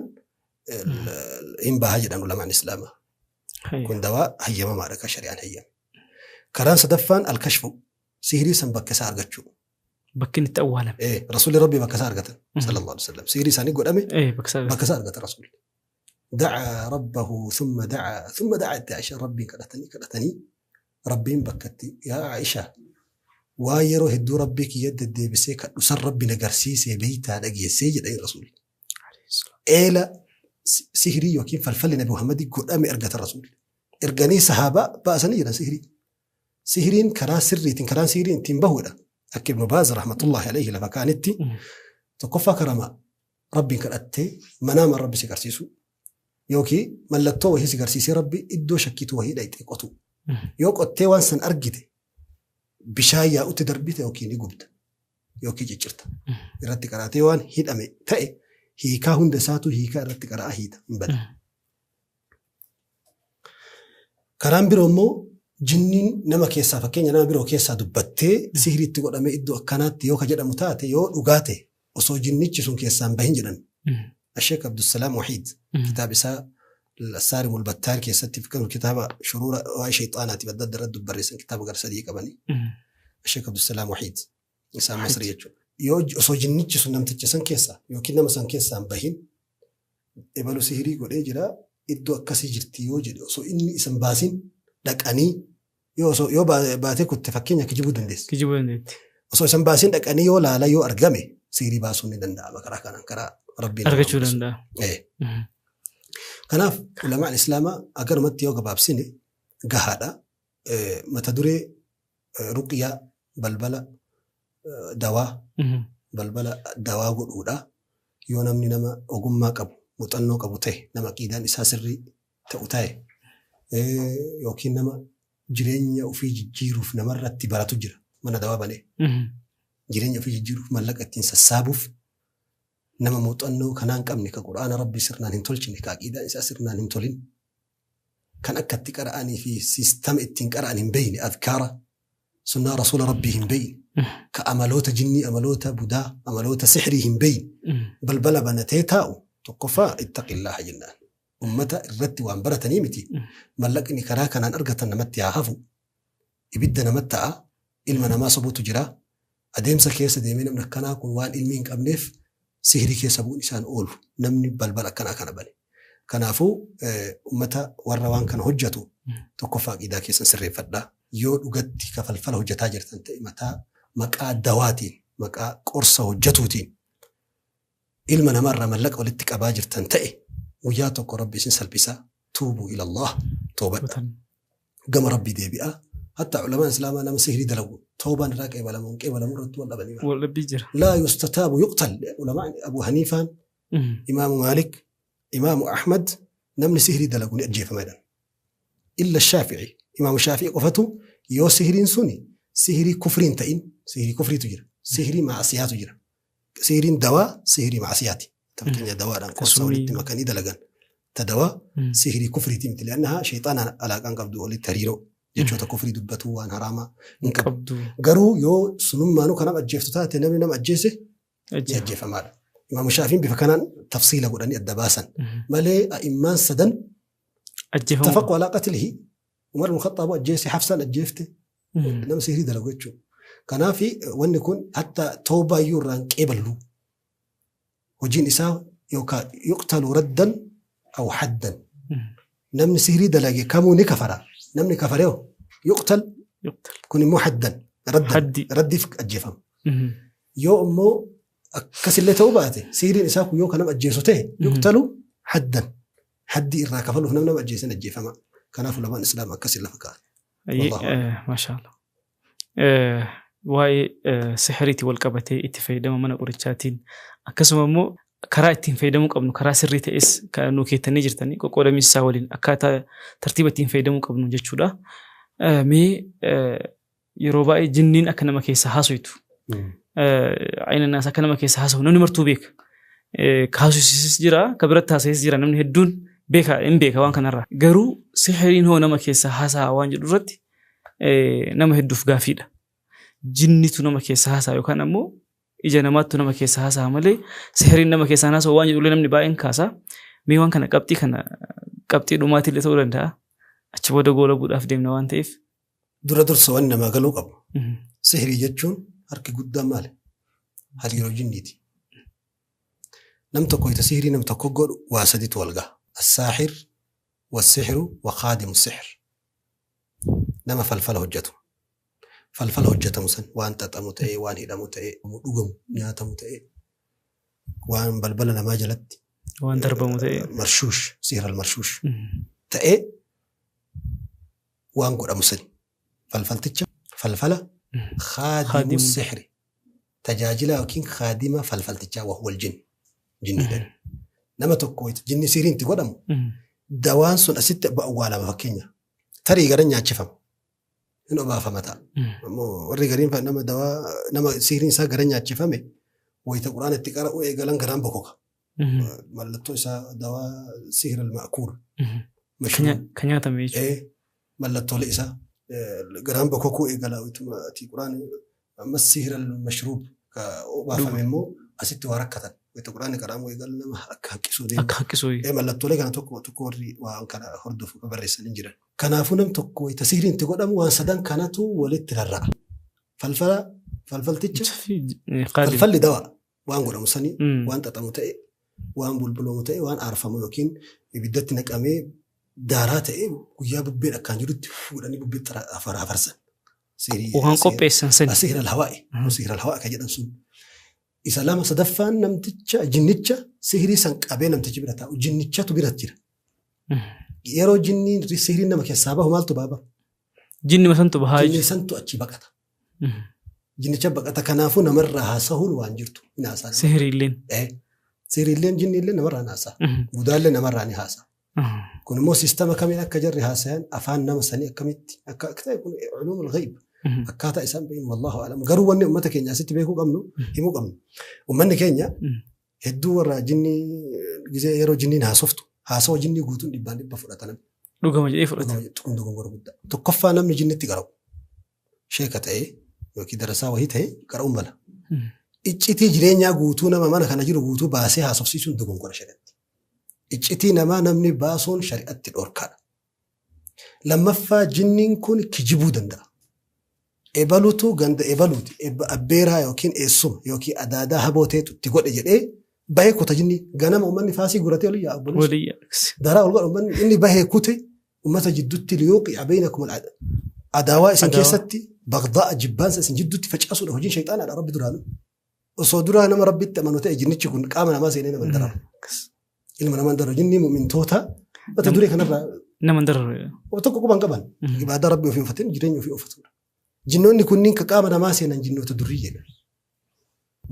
hin bahaa jedhan ulamaan islaamaa. Kun dawaa hayyamamaadha kan shari'aan hayyame. Karaan sadaffaan al-kashfu sihirii san bakka isaa argachuu. Bakki inni itti awwaalame. Rasuulli Rabbii bakka isaa argatan sallallahu alaihi wasallam. Sihirii isaanii godhame Bakka isaa bakka isaa argatan rasuulli. Dacaa rabbahu thumma dacaa thumma dacaa itti Aishaa Rabbiin kadhatanii kadhatanii Rabbiin bakka itti yaa Aishaa waa yeroo hedduu Rabbii kiyya deddeebisee kadhu san Rabbi na garsiisee beeytaa dhageessee jedhanii rasuulli. Eela sihirii yookiin falfalli Nabi Muhammadii godhame argatan rasuulli. Erganii sahaabaa baasanii jedhan sihirii. Sihiriin karaa sirriitiin karaan sihiriin ittiin bahuudha. Akka Ibnu Baaz rahmatullahi alayhi lafa kaanitti tokkoffaa karama Rabbiin kadhattee manaamaan Rabbi si garsiisu yookiin mallattoo wahii si garsiisee Rabbi iddoo shakkiitu wahii dhayxee qotu. Yoo qottee waan san argite bishaan yaa'utti darbite yookiin ni gubda yookiin ciccirta. Irratti qaraatee waan hidhame ta'e hiikaa hunda isaatu hiikaa irratti qaraa hiita hin bada. Karaan biroo immoo jinniin nama keessaa fakkeenya nama biroo keessaa dubbattee sihirii itti godhamee iddoo akkanaatti yoo ka jedhamu taate yoo dhugaa ta'e osoo jinnichi sun keessaa hin bahin jedhan. Asheek Abdusalaam Wahiid kitaaba isaa Saarimul Battaar keessatti kitaaba shuruura waa'ee shayxaanaatiif adda adda irratti barreessan kitaaba gara sadii qabanii. Asheek Abdusalaam Wahiid isaan Masrii jechuudha. Yoo osoo jinnichi sun namticha san keessaa yookiin nama san keessaa hin bahin ebalu sihirii godhee jira iddoo akkasii jirti yoo jedhe osoo inni isa hin baasin dhaqanii yoo osoo yoo baatee kutte fakkeenya kijibuu dandeessi. Kijibuu dandeetti. Osoo isa hin baasin dhaqanii yoo laala yoo argame sihirii baasuun ni danda'ama karaa kanaan karaa rabbiin nama Argachuu mul'isu. danda'a. Kanaaf ulamaan islaamaa akkanumatti yoo gabaabsine gahaadha. Mata duree ruqyaa balbala dawaa balbala dawaa godhuudha. Yoo namni nama ogummaa qabu muuxannoo qabu ta'e nama aqiidaan isaa sirrii ta'u ta'e yookiin nama jireenya ofii jijjiiruuf namarratti baratu jira mana dawaa banee. Jireenya ofii jijjiiruuf mallaqa ittiin sassaabuuf nama muuxannoo kanaa hin qabne ka quraana rabbii sirnaan hin tolchine ka aqiidaan isaa sirnaan hin tolin kan akka itti qara'anii fi siistama ittiin qara'an hin beeyne adkaara sunnaa rasuula rabbii hin beeyne ka amaloota jinnii amaloota budaa amaloota sixrii hin beeyne balbala banatee taa'u tokkoffaa ittaqillaha jennaan. Ummata irratti waan baratanii miti. Mallaqni karaa kanaan argatan namatti haa hafu. Ibidda namatti ta'a. Ilma namaa sobuutu jira. Adeemsa keessa deemee namni akkanaa kun waan ilmi hin qabneef sihirii keessa bu'uun isaan oolu. Namni balbala akkanaa kana bane. Kanaafuu ummata warra waan kana hojjetu tokkoffaa aqiidaa keessan sirreeffadhaa. Yoo dhugatti ka falfala hojjetaa jirtan ta'e mataa maqaa dawaatiin maqaa qorsa hojjetuutiin ilma namaarraa mallaqa walitti qabaa jirtan ta'e guyyaa tokko Rabbi isin salphisaa. Tuubuu ilallah, toobadha. Gama Rabbii deebi'aa. Hatta ulamaan islaamaa nama sihrii dalagu toobaan irraa qeebalamu hin qeebalamu irratti wal dhabanii bara. Wal dhabbii jira. Laa yustataabu yuqtal. Ulamaan Abu Haniifaan, Imaamu Maalik, Imaamu Ahmad namni sihrii dalagu ni ajjeefama jedhan. Illa Shaafi'i. Imaamu Shaafi'i qofatu yoo sihriin suni sihrii kufrii hin ta'in, sihrii kufriitu jira. Sihrii maasiyaatu jira. Sihriin dawaa sihrii maasiyaati. Fakkeenya dawaadhaan qorsa walitti makanii dalagan. Ta dawaa sihrii kufriiti miti. Li'annahaa shayxaanaan alaaqaan qabdu walitti hariiroo. Jechoota kufrii dubbatuu waan haraamaa hin qabdu. Garuu yoo sunummaanuu kan nama ajjeeftu taate namni nama ajjeese ni ajjeefamaadha. Imaamu Shaafiin bifa kanaan tafsiila godhanii adda baasan. Malee a'immaan sadan tafaqu alaa qatlihi. Umar ibn Khaxxaabu ajjeese, Hafsaan ajjeefte. Nama sihrii dalagu jechuudha. Kanaaf wanni kun hatta toobaa iyyuu irraa hin qeeballu. Hojiin isaa yookaan yuqtalu raddan aw haddan. Namni sihrii dalage kamuu ni kafara. Namni kafare hoo yuqtal, kun immoo haddan raddan raddiif ajjeefama. Yoo immoo akkasillee ta'uu baate sihriin isaa kun yoo kan nama ajjeesu ta'e yuqtalu haddan. Haddii irraa kafaluuf namni nama ajjeesan ajjeefama. Kanaaf ulamaan islaama akkasiin lafa kaa'an. Maashaallah. Waa'ee sihiriitiin wal qabatee itti fayyadama mana qorichaatiin akkasuma immoo karaa ittiin fayyadamuu qabnu karaa sirrii ta'es kan nu keettanii jirtanii qoqqoodamiinsa isaa waliin akkaataa tartiiba ittiin fayyadamuu qabnu jechuudha. Mee yeroo baay'ee jinniin akka nama keessa haasoytu ayina naas akka nama keessa haasawu namni martuu beeka. Ka haasofsiises jira ka biratti haasa'es jira namni hedduun beeka hin beeka waan kanarraa. Garuu sihiriin hoo nama keessa haasa'a waan jedhu irratti nama hedduuf gaafiidha. Jinnitu nama keessa haasa'a yookaan ammoo ija namaattu nama keessa haasa'a malee sihiriin nama keessaa hin haasa'u waan jedhullee namni baay'een kaasa. Mee waan kana qabxii kana qabxii dhumaatiillee ta'uu danda'a. Achi booda goolabuudhaaf deemna waan ta'eef. Dura dursa wanni namaa galuu qabu. Sihirii jechuun harki guddaan maali? Hariiroo jinniiti. Nam tokko ita sihirii nam tokko godhu waa saditu wal gaha. Assaahir, wassihru, wa khaadimu sihr. Nama falfala hojjetu. Falfala hojjetamu san waan xaxamu ta'ee, waan hidhamu ta'ee, dhugamu, nyaatamu ta'ee, waan balbala namaa jalatti waan darbamu ta'ee marshuush, sihr al-marshuush ta'ee waan godhamu sani. Falfalticha falfala khaadimu sihri tajaajila yookiin khaadima falfaltichaa wa huwal jinn jinniidha. Nama tokko jinni sihriin itti godhamu dawaan sun asitti awwaalama fakkeenya. Tarii gara nyaachifama. Hin obaafama ta'a. Ammoo warri gariin nama dawaa nama sihriin isaa gara nyaachifame wayita quraana itti qara'u eegalan garaan bokoka. Mallattoo isaa dawaa sihir al-ma'kuul. Kan nyaatame jechuudha. Mallattoolee isaa garaan bokokuu eegala wayituma ati quraana ammas sihir al-mashruub ka obaafame immoo asitti waa rakkatan. Wayita quraanni qara'amu eegalu nama akka haqqisuu deema. Akka haqqisuu. Mallattoolee kana tokko tokko warri waan kana hordofu barreessan hin jiran. Kanaafuu nam tokko wayita sihriin itti godhamu waan sadan kanatu walitti rarra'a. Falfala falfalticha falfalli dawaa waan godhamu sanii waan xaxamu ta'e waan bulbulamu ta'e waan aarfamu yookiin ibiddatti naqamee daaraa ta'e guyyaa bubbeen akkaan jirutti fuudhanii bubbeetti afarsan. Waan qopheessan sani. Sihir al-hawaa'i. Sihir al-hawaa'i kan jedhan sun. Isa lama sadaffaan namticha jinnicha sihirii san qabee namtichi bira taa'u jinnichatu bira jira. Yeroo jinniin sihiriin nama keessaa bahu maaltu baaba? Jinni santu bahaa Jinni santu achi baqata. Jinnicha baqata kanaafuu namarraa haasahuun waan jirtu hin haasaa. Sihiriilleen. Sihiriilleen jinniillee namarraa hin haasaa. Budaallee namarraa ni haasaa. Kun immoo siistama kamiin akka jarri haasayan afaan nama sanii akkamitti akka ta'e kun culuumul ghayb. Akkaataa isaan beeknu wallahu alam. Garuu wanni uummata keenya asitti beekuu qabnu himuu qabnu. Uummanni keenya hedduu warra jinnii gizee yeroo jinniin haasoftu haasawa jinnii guutuun dhibbaan dhibba fudhatan. Dhugama jedhee fudhata. Kun dogongora guddaa. Tokkoffaa namni jinnitti qara'u sheeka ta'ee yookiin darasaa wayii ta'ee qara'uun mala. Iccitii jireenyaa guutuu nama mana kana jiru guutuu baasee haasofsiisuun dogongora shari'atti. Iccitii namaa namni baasuun shari'atti dhorkaadha. Lammaffaa jinniin kun kijibuu danda'a. Ebalutu ganda ebaluuti. Abbeeraa yookiin eessuma yookiin adaadaa haboo ta'etu itti godhe jedhee Bahee kuta jinni ganama uummanni faasii guratee olii yaa obboleessa. Daraa ol godha uummanni inni bahee kute uummata jidduutti liyuuqi'a baynakum adaawaa isin keessatti bagdaa jibbaansa isin jidduutti facaasuudha hojiin shayxaanaadha rabbi duraanu. Osoo duraa nama rabbitti amanu ta'e jinnichi kun qaama namaa seenee nama hin dararu. Ilma namaa hin dararu jinni mu'mintoota mata duree kanarraa. Nama hin dararu. Tokko quban qaban. Ibaadaa rabbi ofii uffateen jireenya ofii uffatudha. Jinnoonni kunniin ka qaama namaa seenan jinnoota durriyyee.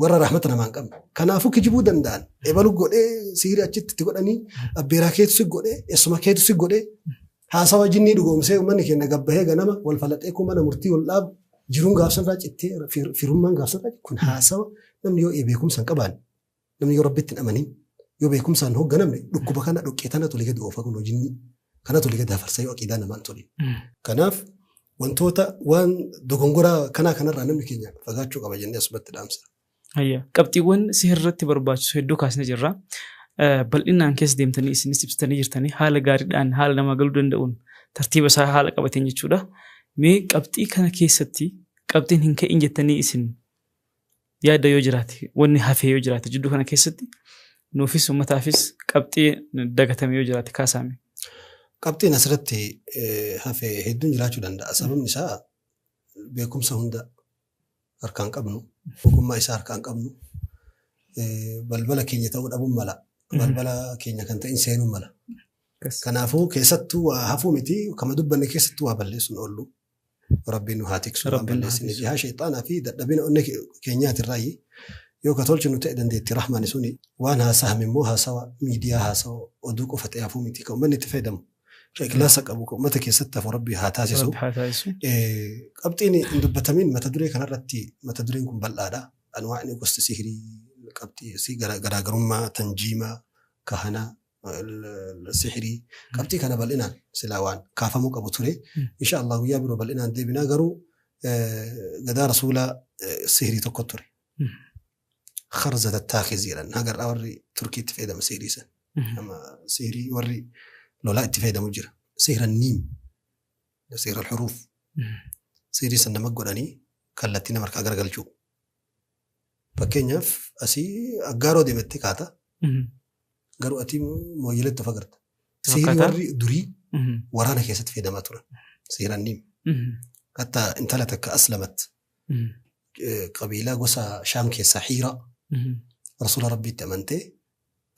Warra rahmata namaa hin qabne. Kanaafuu kijibuu danda'an. Ebalu godhee sihirii achitti itti godhanii abbeeraa keetu si godhee eessuma keetu si godhee haasawa jinnii dhugoomsee uummanni keenya gabbahee ganama wal falaxee kun mana murtii wal dhaabu jiruun gaafsanirraa cittee firummaan gaafsanirraa kun haasawa namni yoo beekumsa hin qabaanne namni yoo rabbitti hin amanin yoo beekumsaan hoogganamne dhukkuba kana dhoqqee tana tole gadi oofa kun hojiin kana tole gadi hafarsa yoo aqiidaa namaan tole. Kanaaf wantoota waan dogongoraa kanaa kanarraa namni keenya fagaachuu qaba jennee asumatti dhaamsa. Qabxiiwwan sihirratti barbaachisu hedduu kaasnee jirra. Bal'inaan keessa deemtanii isinis ibsitanii jirtanii haala gaariidhaan haala namaa galuu danda'uun tartiiba isaa haala qabateen jechuudha. Mee qabxii kana keessatti qabxiin hin ka'in jettanii isin yaadda yoo jiraate wanni hafee yoo jiraate jidduu kana keessatti nuufis uummataafis qabxii dagatame yoo jiraate kaasaame. Qabxiin asirratti hafee hedduun jiraachuu danda'a. Sababni isaa beekumsa hunda harkaan qabnu, ogummaa isaa harkaan qabnu, balbala keenya ta'uu dhabuun mala. Balbala keenya kan ta'in seenuun mala. Kanaafuu keessattuu waa hafuu miti kama dubbanne keessattuu waa balleessuun oollu. Rabbiin nu haa tiksu waan balleessine. Jihaa shayxaanaa fi dadhabina onnee keenyaatirraayi yoo ka tolchinu ta'e dandeettii rahmaan suni waan haasa'ame immoo haasawa miidiyaa haasawa oduu qofa ta'e hafuu miti kan uummanni itti fayyadamu. Ikhlaasa qabu kan uummata keessatti hafu rabbi haa taasisu. Qabxiin hin dubbatamin mata duree kanarratti mata dureen kun bal'aadha. Anwaa'ni gosti sihirii qabxii garaagarummaa tanjiimaa kahanaa sihirii qabxii kana bal'inaan silaa waan kaafamuu qabu ture. Insha Allah guyyaa biroo bal'inaan deebinaa garuu gadaa rasuulaa sihirii tokko ture. Kharza tattaakiz jedhan hagarraa warri Turkiitti fayyadama sihirii san. Sihirii warri lolaa itti fayyadamu jira. Sihira niim, sihira xuruuf. Sihirii san nama godhanii kallattii nama harkaa garagalchuu. Fakkeenyaaf asii aggaaroo deemattee kaata. Garuu ati mooyyeeletti of agarta. Sihirii warri durii waraana keessatti fayyadamaa turan. Sihira niim. Hatta intala takka aslamat qabiilaa gosa Shaam keessaa Hiira rasuula rabbiitti amantee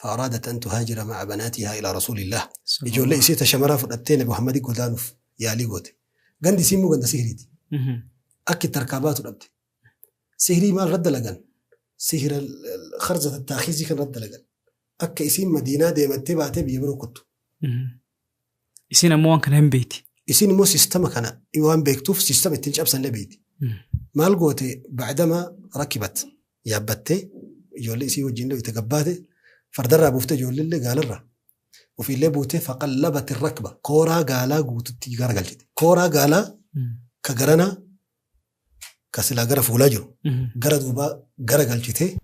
فأرادت أن تهاجر مع بناتها إلى رسول الله. إجوا لي إسيتا شمرا فدتين أبو محمد قدانوف يا لي قوتي. غندي سيمو غند سهريتي. أكي تركابات ربتي. سهري ما رد لغن. سهر خرزة التاخيزي كان رد لغن. أكي إسين مدينة ديمتي باتي بيبرو كتو. إسين أموان كان هم بيتي. إسين مو سيستم كان إيوان بيكتوف سيستم التنش أبسن لبيتي. مال قوتي بعدما ركبت يابتي إجوا لي إسي وجين له يتقباتي فردرا بوفته جولله قالرا وفي اللي بوته فقلبت الركبة كورا قالا قوتتي غرغلت كورا قالا كغرنا كسلا غرا فولاجرو غرا دوبا غرغلته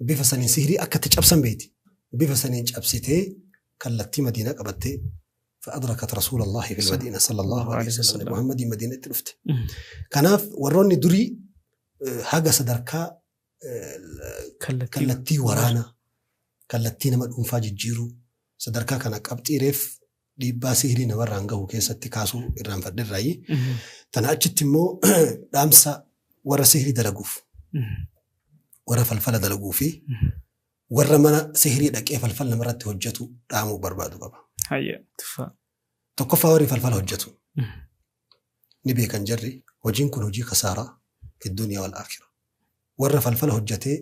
بفسنين سهري اكت جبسن بيتي بفسنين جبسته كلتي مدينة قبته فأدركت رسول الله في المدينة صلى الله عليه وسلم محمد مدينة رفت كناف وروني دري حاجة صدركا كلتي ورانا kallattii nama dhuunfaa jijjiiruu sadarkaa kana qabxii reef dhiibbaa sihirii namarraan gahu keessatti kaasuu irraanfadherraayi. Tana achitti immoo dhaamsa warra sihirii dalaguuf warra falfala dalaguu fi warra mana sihirii dhaqee falfala namarratti hojjetu dhaamuu barbaadu qaba. Tokkoffaa warri falfala hojjetu ni beekan jarri hojiin kun hojii kasaaraa fi duniyaa wal aakhira. Warra falfala hojjetee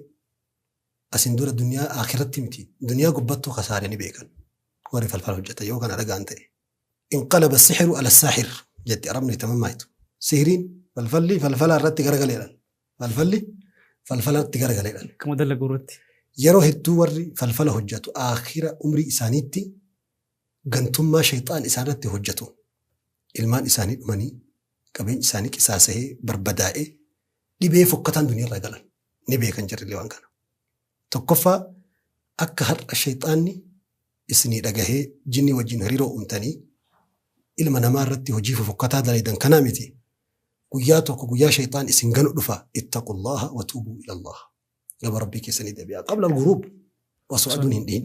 asin dura duniyaa akhiratti miti duniyaa gubbattuu kasaaree ni beekan warri falfala hojjeta yoo kana dhagaan ta'e. Inqalaba sihru ala saahir jetti arabni tamammaaytu. Sihriin falfalli falfala irratti garagaleedhaan. Falfalli falfala irratti garagaleedhaan. Akkuma dalagu irratti. Yeroo hedduu warri falfala hojjetu akhira umrii isaaniitti gantummaa shayxaan isaanirratti hojjetu. Ilmaan isaanii dhumanii qabeenyi isaanii qisaasa'ee barbadaa'ee dhibee fokkataan duniyaa irraa galan ni beekan jirrillee waan kana. Tokkoffaa akka har'a shayxaanni isinii dhagahee jinni wajjin hariiroo uumtanii ilma namaa irratti hojii fofokkataa dalagan kanaa miti. Guyyaa tokko guyyaa shayxaan isin ganu dhufa ittaqullaha wa tuubuu ilallah. Gama rabbii keessanii deebi'aa. Qabla al-ghuruub. Osoo aduun hin dhihin.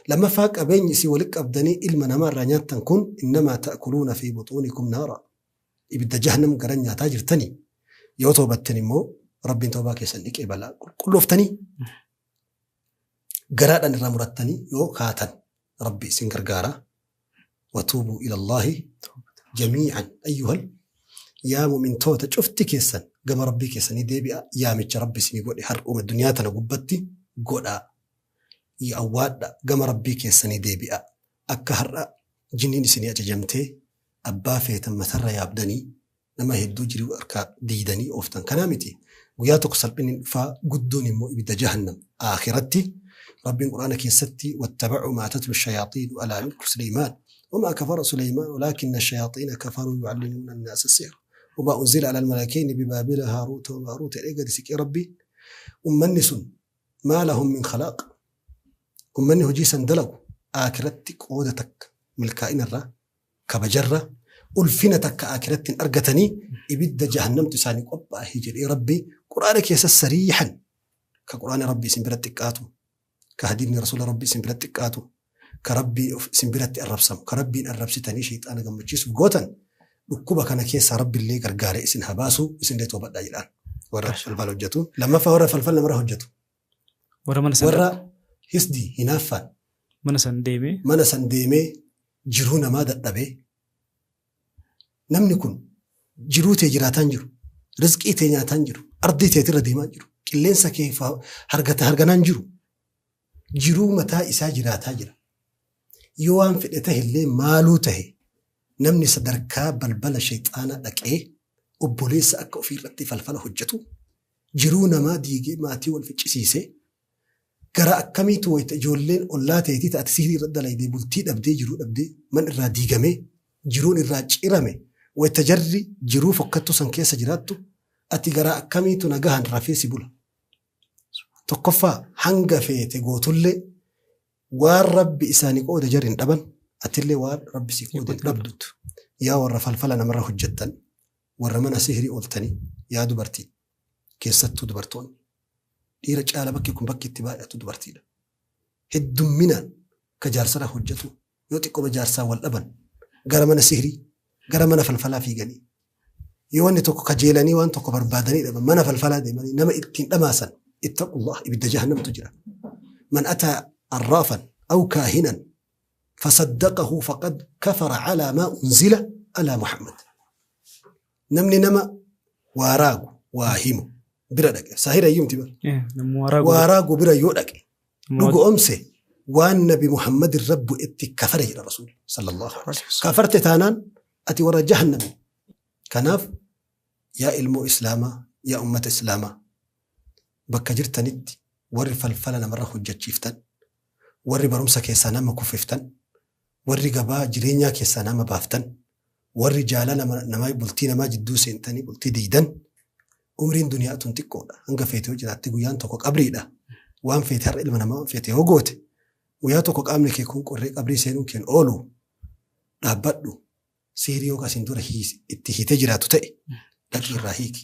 Lammaffaa qabeenyi isin walitti qabdanii ilma namaarraa nyaattan kun innamaa ta'kuluuna fi buxuunikum naara. Ibidda jahannam gara nyaataa jirtanii. Yoo toobattan immoo Rabbiin toobaa keessan dhiqee balaa qulqullooftanii garaadhaan irraa murattanii yoo kaatan Rabbi isin gargaara. Watuubuu ilallaahi jamii'an ayyuhal yaa mu'mintoota cufti keessan gama Rabbii keessanii deebi'a yaamicha Rabbi isinii godhe har'uma duniyaa tana gubbatti godhaa. Awwaadha gama Rabbii keessanii deebi'a. Akka har'a jinniin isinii ajajamtee abbaa feetan matarra yaabdanii nama hedduu jiruu harkaa diidanii ooftan. Kanaa miti guyyaa tokko salphinni dhufaa guddoon immoo ibidda jahannam akhiratti Rabbiin Qur'aana keessatti wattabacuu maa tatlu shayaaxiinu alaa mulki Suleymaan wamaa kafara Suleymaan walaakinna shayaaxiina kafaruu yucallimuuna annaasa sihra wamaa unzila alal malakayni bibaabila haaruuta wamaaruuta jedhee gadi siqee Rabbiin ummanni sun maa lahum min khalaaq ummanni hojii san dalagu aakiratti qooda takka milkaa'inarraa kabajarra ulfina takka aakiratti hin argatanii ibidda jahannamtu isaanii qophaa'e jedhee Rabbi Qur'aana keessa sariixan ka Qur'aana Rabbi isin biratti xiqqaatu ka hadiisni Rasuula Rabbi isin biratti xiqqaatu ka Rabbi isin biratti arrabsamu ka Rabbiin arrabsitanii shayxaana gammachiisuuf gootan dhukkuba kana keessaa Rabbi illee gargaaree isin haa baasu isin illee toobadhaa jedhaan warra falfala hojjetu. Lammaffaa warra falfala namarra hojjetu. Warra mana san Warra hisdii hinaaffaan mana san deemee mana san deemee jiruu namaa dadhabee namni kun jiruu tee jiraataan jiru, rizqii tee nyaataan jiru, ardii teetirra deemaa jiru, qilleensa kee harganaan jiru, jiruu mataa isaa jiraataa jira. Yoo waan fedhe tahe illee maaluu tahe namni sadarkaa balbala shayxaanaa dhaqee obboleessa akka ofiirratti falfala hojjetu jiruu namaa diigee maatii wal ficcisiisee gara akkamiitu wayita ijoolleen ollaa teetii ta'ate sihrii irra dalaydee bultii dhabdee jiruu dhabdee man irraa diigamee jiruun irraa cirame wayita jarri jiruu fokkattuu san keessa jiraattu ati gara akkamiitu nagahan rafee si bula. Tokkoffaa hanga feete gootullee waan Rabbi isaanii qooda jarri hin dhaban atillee waan Rabbi si qooda hin dhabdu. Yaa warra falfala namarra hojjettan warra mana sihrii ooltanii yaa dubartii keessattuu dubartoonni dhiira caala bakki kun bakki itti baay'atu dubartiidha. Heddumminaan ka jaarsarra hojjetu yoo xiqqooma jaarsaa wal dhaban gara mana sihrii gara mana falfalaa fiiganii yoo wanni tokko kajeelanii waan tokko barbaadanii dhaban mana falfalaa deemanii nama ittiin dhamaasan ittaqullah ibidda jahannamtu jira. Man ataa arraafan aw kaahinan fasaddaqahu faqad kafara calaa maa unzila alaa Muhammad. Namni nama waa raagu waa himu bira dhaqe saahira iyyuu miti bara. Waa raagu bira yoo dhaqe dhugu omse waan nabi Muhammad irra bu'etti kafare jedha Rasuul sallallahu alaihi wasallam. Kafarte taanaan ati warra jahannami. Kanaaf yaa ilmoo Islaamaa yaa ummata Islaamaa bakka jirtanitti warri falfala namarra hojjechiiftan warri barumsa keessaa nama kuffiftan warri gabaa jireenyaa keessaa nama baaftan warri jaalala namaa bultii namaa jidduu seentanii bultii diidan umriin duniyaa tun xiqqoodha. Hanga feete yoo jiraatte guyyaan tokko qabriidha. Waan feete har'a ilma namaa waan feete yoo goote guyyaa tokko qaamni kee kun qorree qabrii seenuun keen oolu dhaabbadhu sihrii yoo kasiin dura itti hiitee jiraatu ta'e dhaqii irraa hiiki.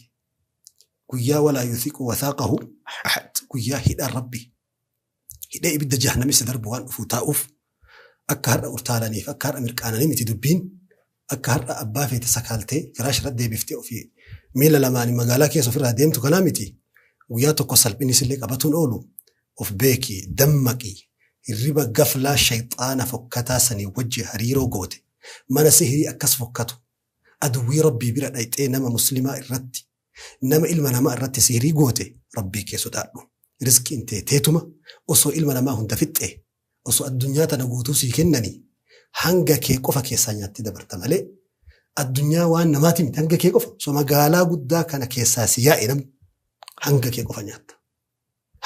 Guyyaa walaa yuthiqu wathaaqahu ahad guyyaa hidhaan Rabbi hidhee ibidda jahannamissa darbu waan dhufuu taa'uuf akka har'a urtaalaniif akka har'a mirqaananii miti dubbiin akka har'a abbaa feete sakaaltee firaash irra deebiftee ofii miila lamaanii magaalaa keessa ofirraa deemtu kanaa miti guyyaa tokko salphinnis illee qabatuun oolu of beeki dammaqi hirriba gaflaa shayxaana fokkataa sanii wajji hariiroo goote mana sihirii akkas fokkatu aduwwii Rabbii bira dhayxee nama muslimaa irratti nama ilma namaa irratti sihirii goote Rabbii kee sodaadhu. Rizqiin tee teetuma osoo ilma namaa hunda fixxee osoo addunyaa tana guutuu sii kennanii hanga kee qofa keessaa nyaattee dabarta malee addunyaa waan namaati miti hanga kee qofa osoo magaalaa guddaa kana keessaa si yaa'e namni hanga kee qofa nyaatta.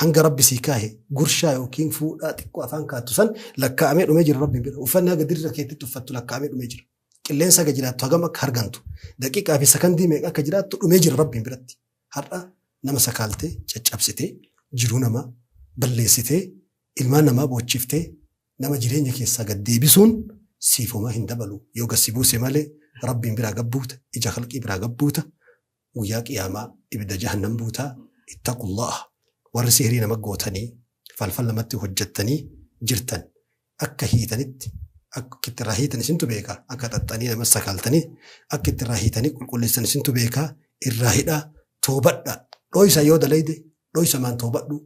Hanga Rabbi sii kaahe gurshaa yookiin fuudhaa xiqqoo afaan kaattu san lakkaa'amee dhumee jira Rabbiin bira. Uffanni haga dirra keetti uffattu lakkaa'amee dhumee jira. Qilleensa haga jiraattu hagam akka hargantu daqiiqaa fi sakandii meeqa akka jiraattu dhumee jira Rabbiin biratti. Har'a nama sakaaltee caccabsitee jiruu namaa balleessitee ilmaan namaa boochiftee nama jireenya keessaa gad deebisuun siif homaa hin dabalu. Yoo gad si buuse malee Rabbiin biraa gabbuuta ija khalqii biraa gabbuuta guyyaa qiyaamaa ibidda jahannam buutaa ittaqullaah warri sihirii nama gootanii Falfala namatti hojjettanii jirtan akka hiitanitti akka itti irraa hiitan isintu beeka. Akka xaxxanii nama sakaaltanii akka itti irraa hiitanii qulqulleessan isintu beeka. Irraa hidhaa toobadha. Dhooysa yoo dalayde dhooysa maan toobadhu.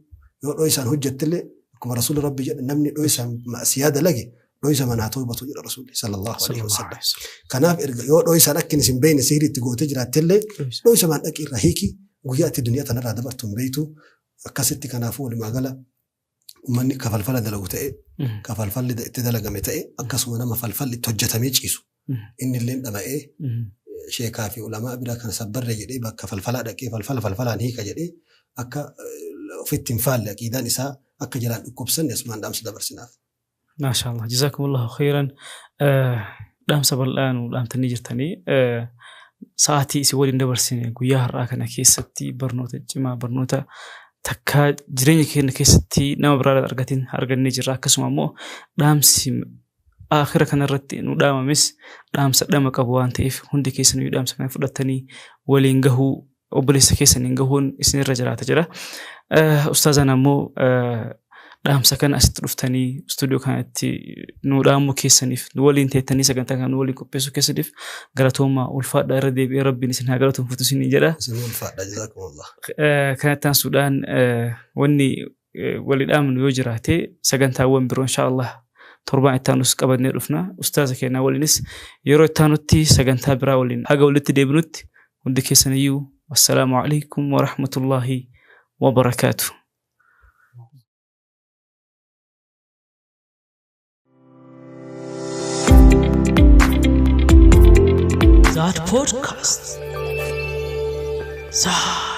Yoo dhooysaan hojjettillee akkuma rasuulli rabbi jedhe namni dhooysaan ma'asiyaa dalage dhooysa maan haa toobatu jedha rasuulli sallallahu alaihi wasallam. Kanaaf erga yoo dhooysaan akka isin beekne sihrii itti gootee jiraattellee dhooysa maan dhaqi irraa hiiki guyyaa itti duniyaa tanarraa dabartu hin beektu. Akkasitti kanaafuu walumaa gala uummanni ka falfala dalagu ta'e ka falfalli itti dalagame ta'e akkasuma nama falfalli itti hojjetamee ciisu inni illee dhama'ee sheekaa fi ulamaa bira kan sabbarre jedhee bakka falfalaa dhaqee falfala falfalaan hiika jedhee akka ofitti hin faalle aqiidaan isaa akka jalaan dhukkubsanne asumaan dhaamsa dabarsinaaf. Maashaallah jazaakumullahu khairan dhaamsa bal'aa nu dhaamtanii jirtanii sa'aatii isin waliin dabarsine guyyaa har'aa kana keessatti barnoota cimaa barnoota takkaa jireenya keenya keessatti nama biraa argatiin argannee jirra. Akkasuma immoo dhaamsi aakhira kanarratti nu dhaamames dhaamsa dhama qabu waan ta'eef hundi keessaniyyuu dhaamsa kana fudhattanii waliin gahuu obboleessa keessaniin gahuun isinirra jiraata jira. Ustaazaan ammoo dhaamsa kana asitti dhuftanii istuudiyoo kanatti nu dhaamuu keessaniif nu waliin teettanii sagantaa kana nu waliin qopheessuu keessaniif galatoomaa ulfaadhaa irra deebi'ee rabbiin isin haa galatoomfatu isinii jedha. Isin ulfaadha jazaakumullah. Kanatti aansuudhaan wanni walii dhaamnu yoo jiraate sagantaawwan biroo inshaallah torbaan itti aanus qabannee dhufna. Ustaaza keenyaa waliinis yeroo itti aanutti sagantaa biraa waliin haga walitti deebinutti hundi keessaniyyuu wassalaamu alaikum warahmatullaahi wabarakaatu. That podcast. Zad.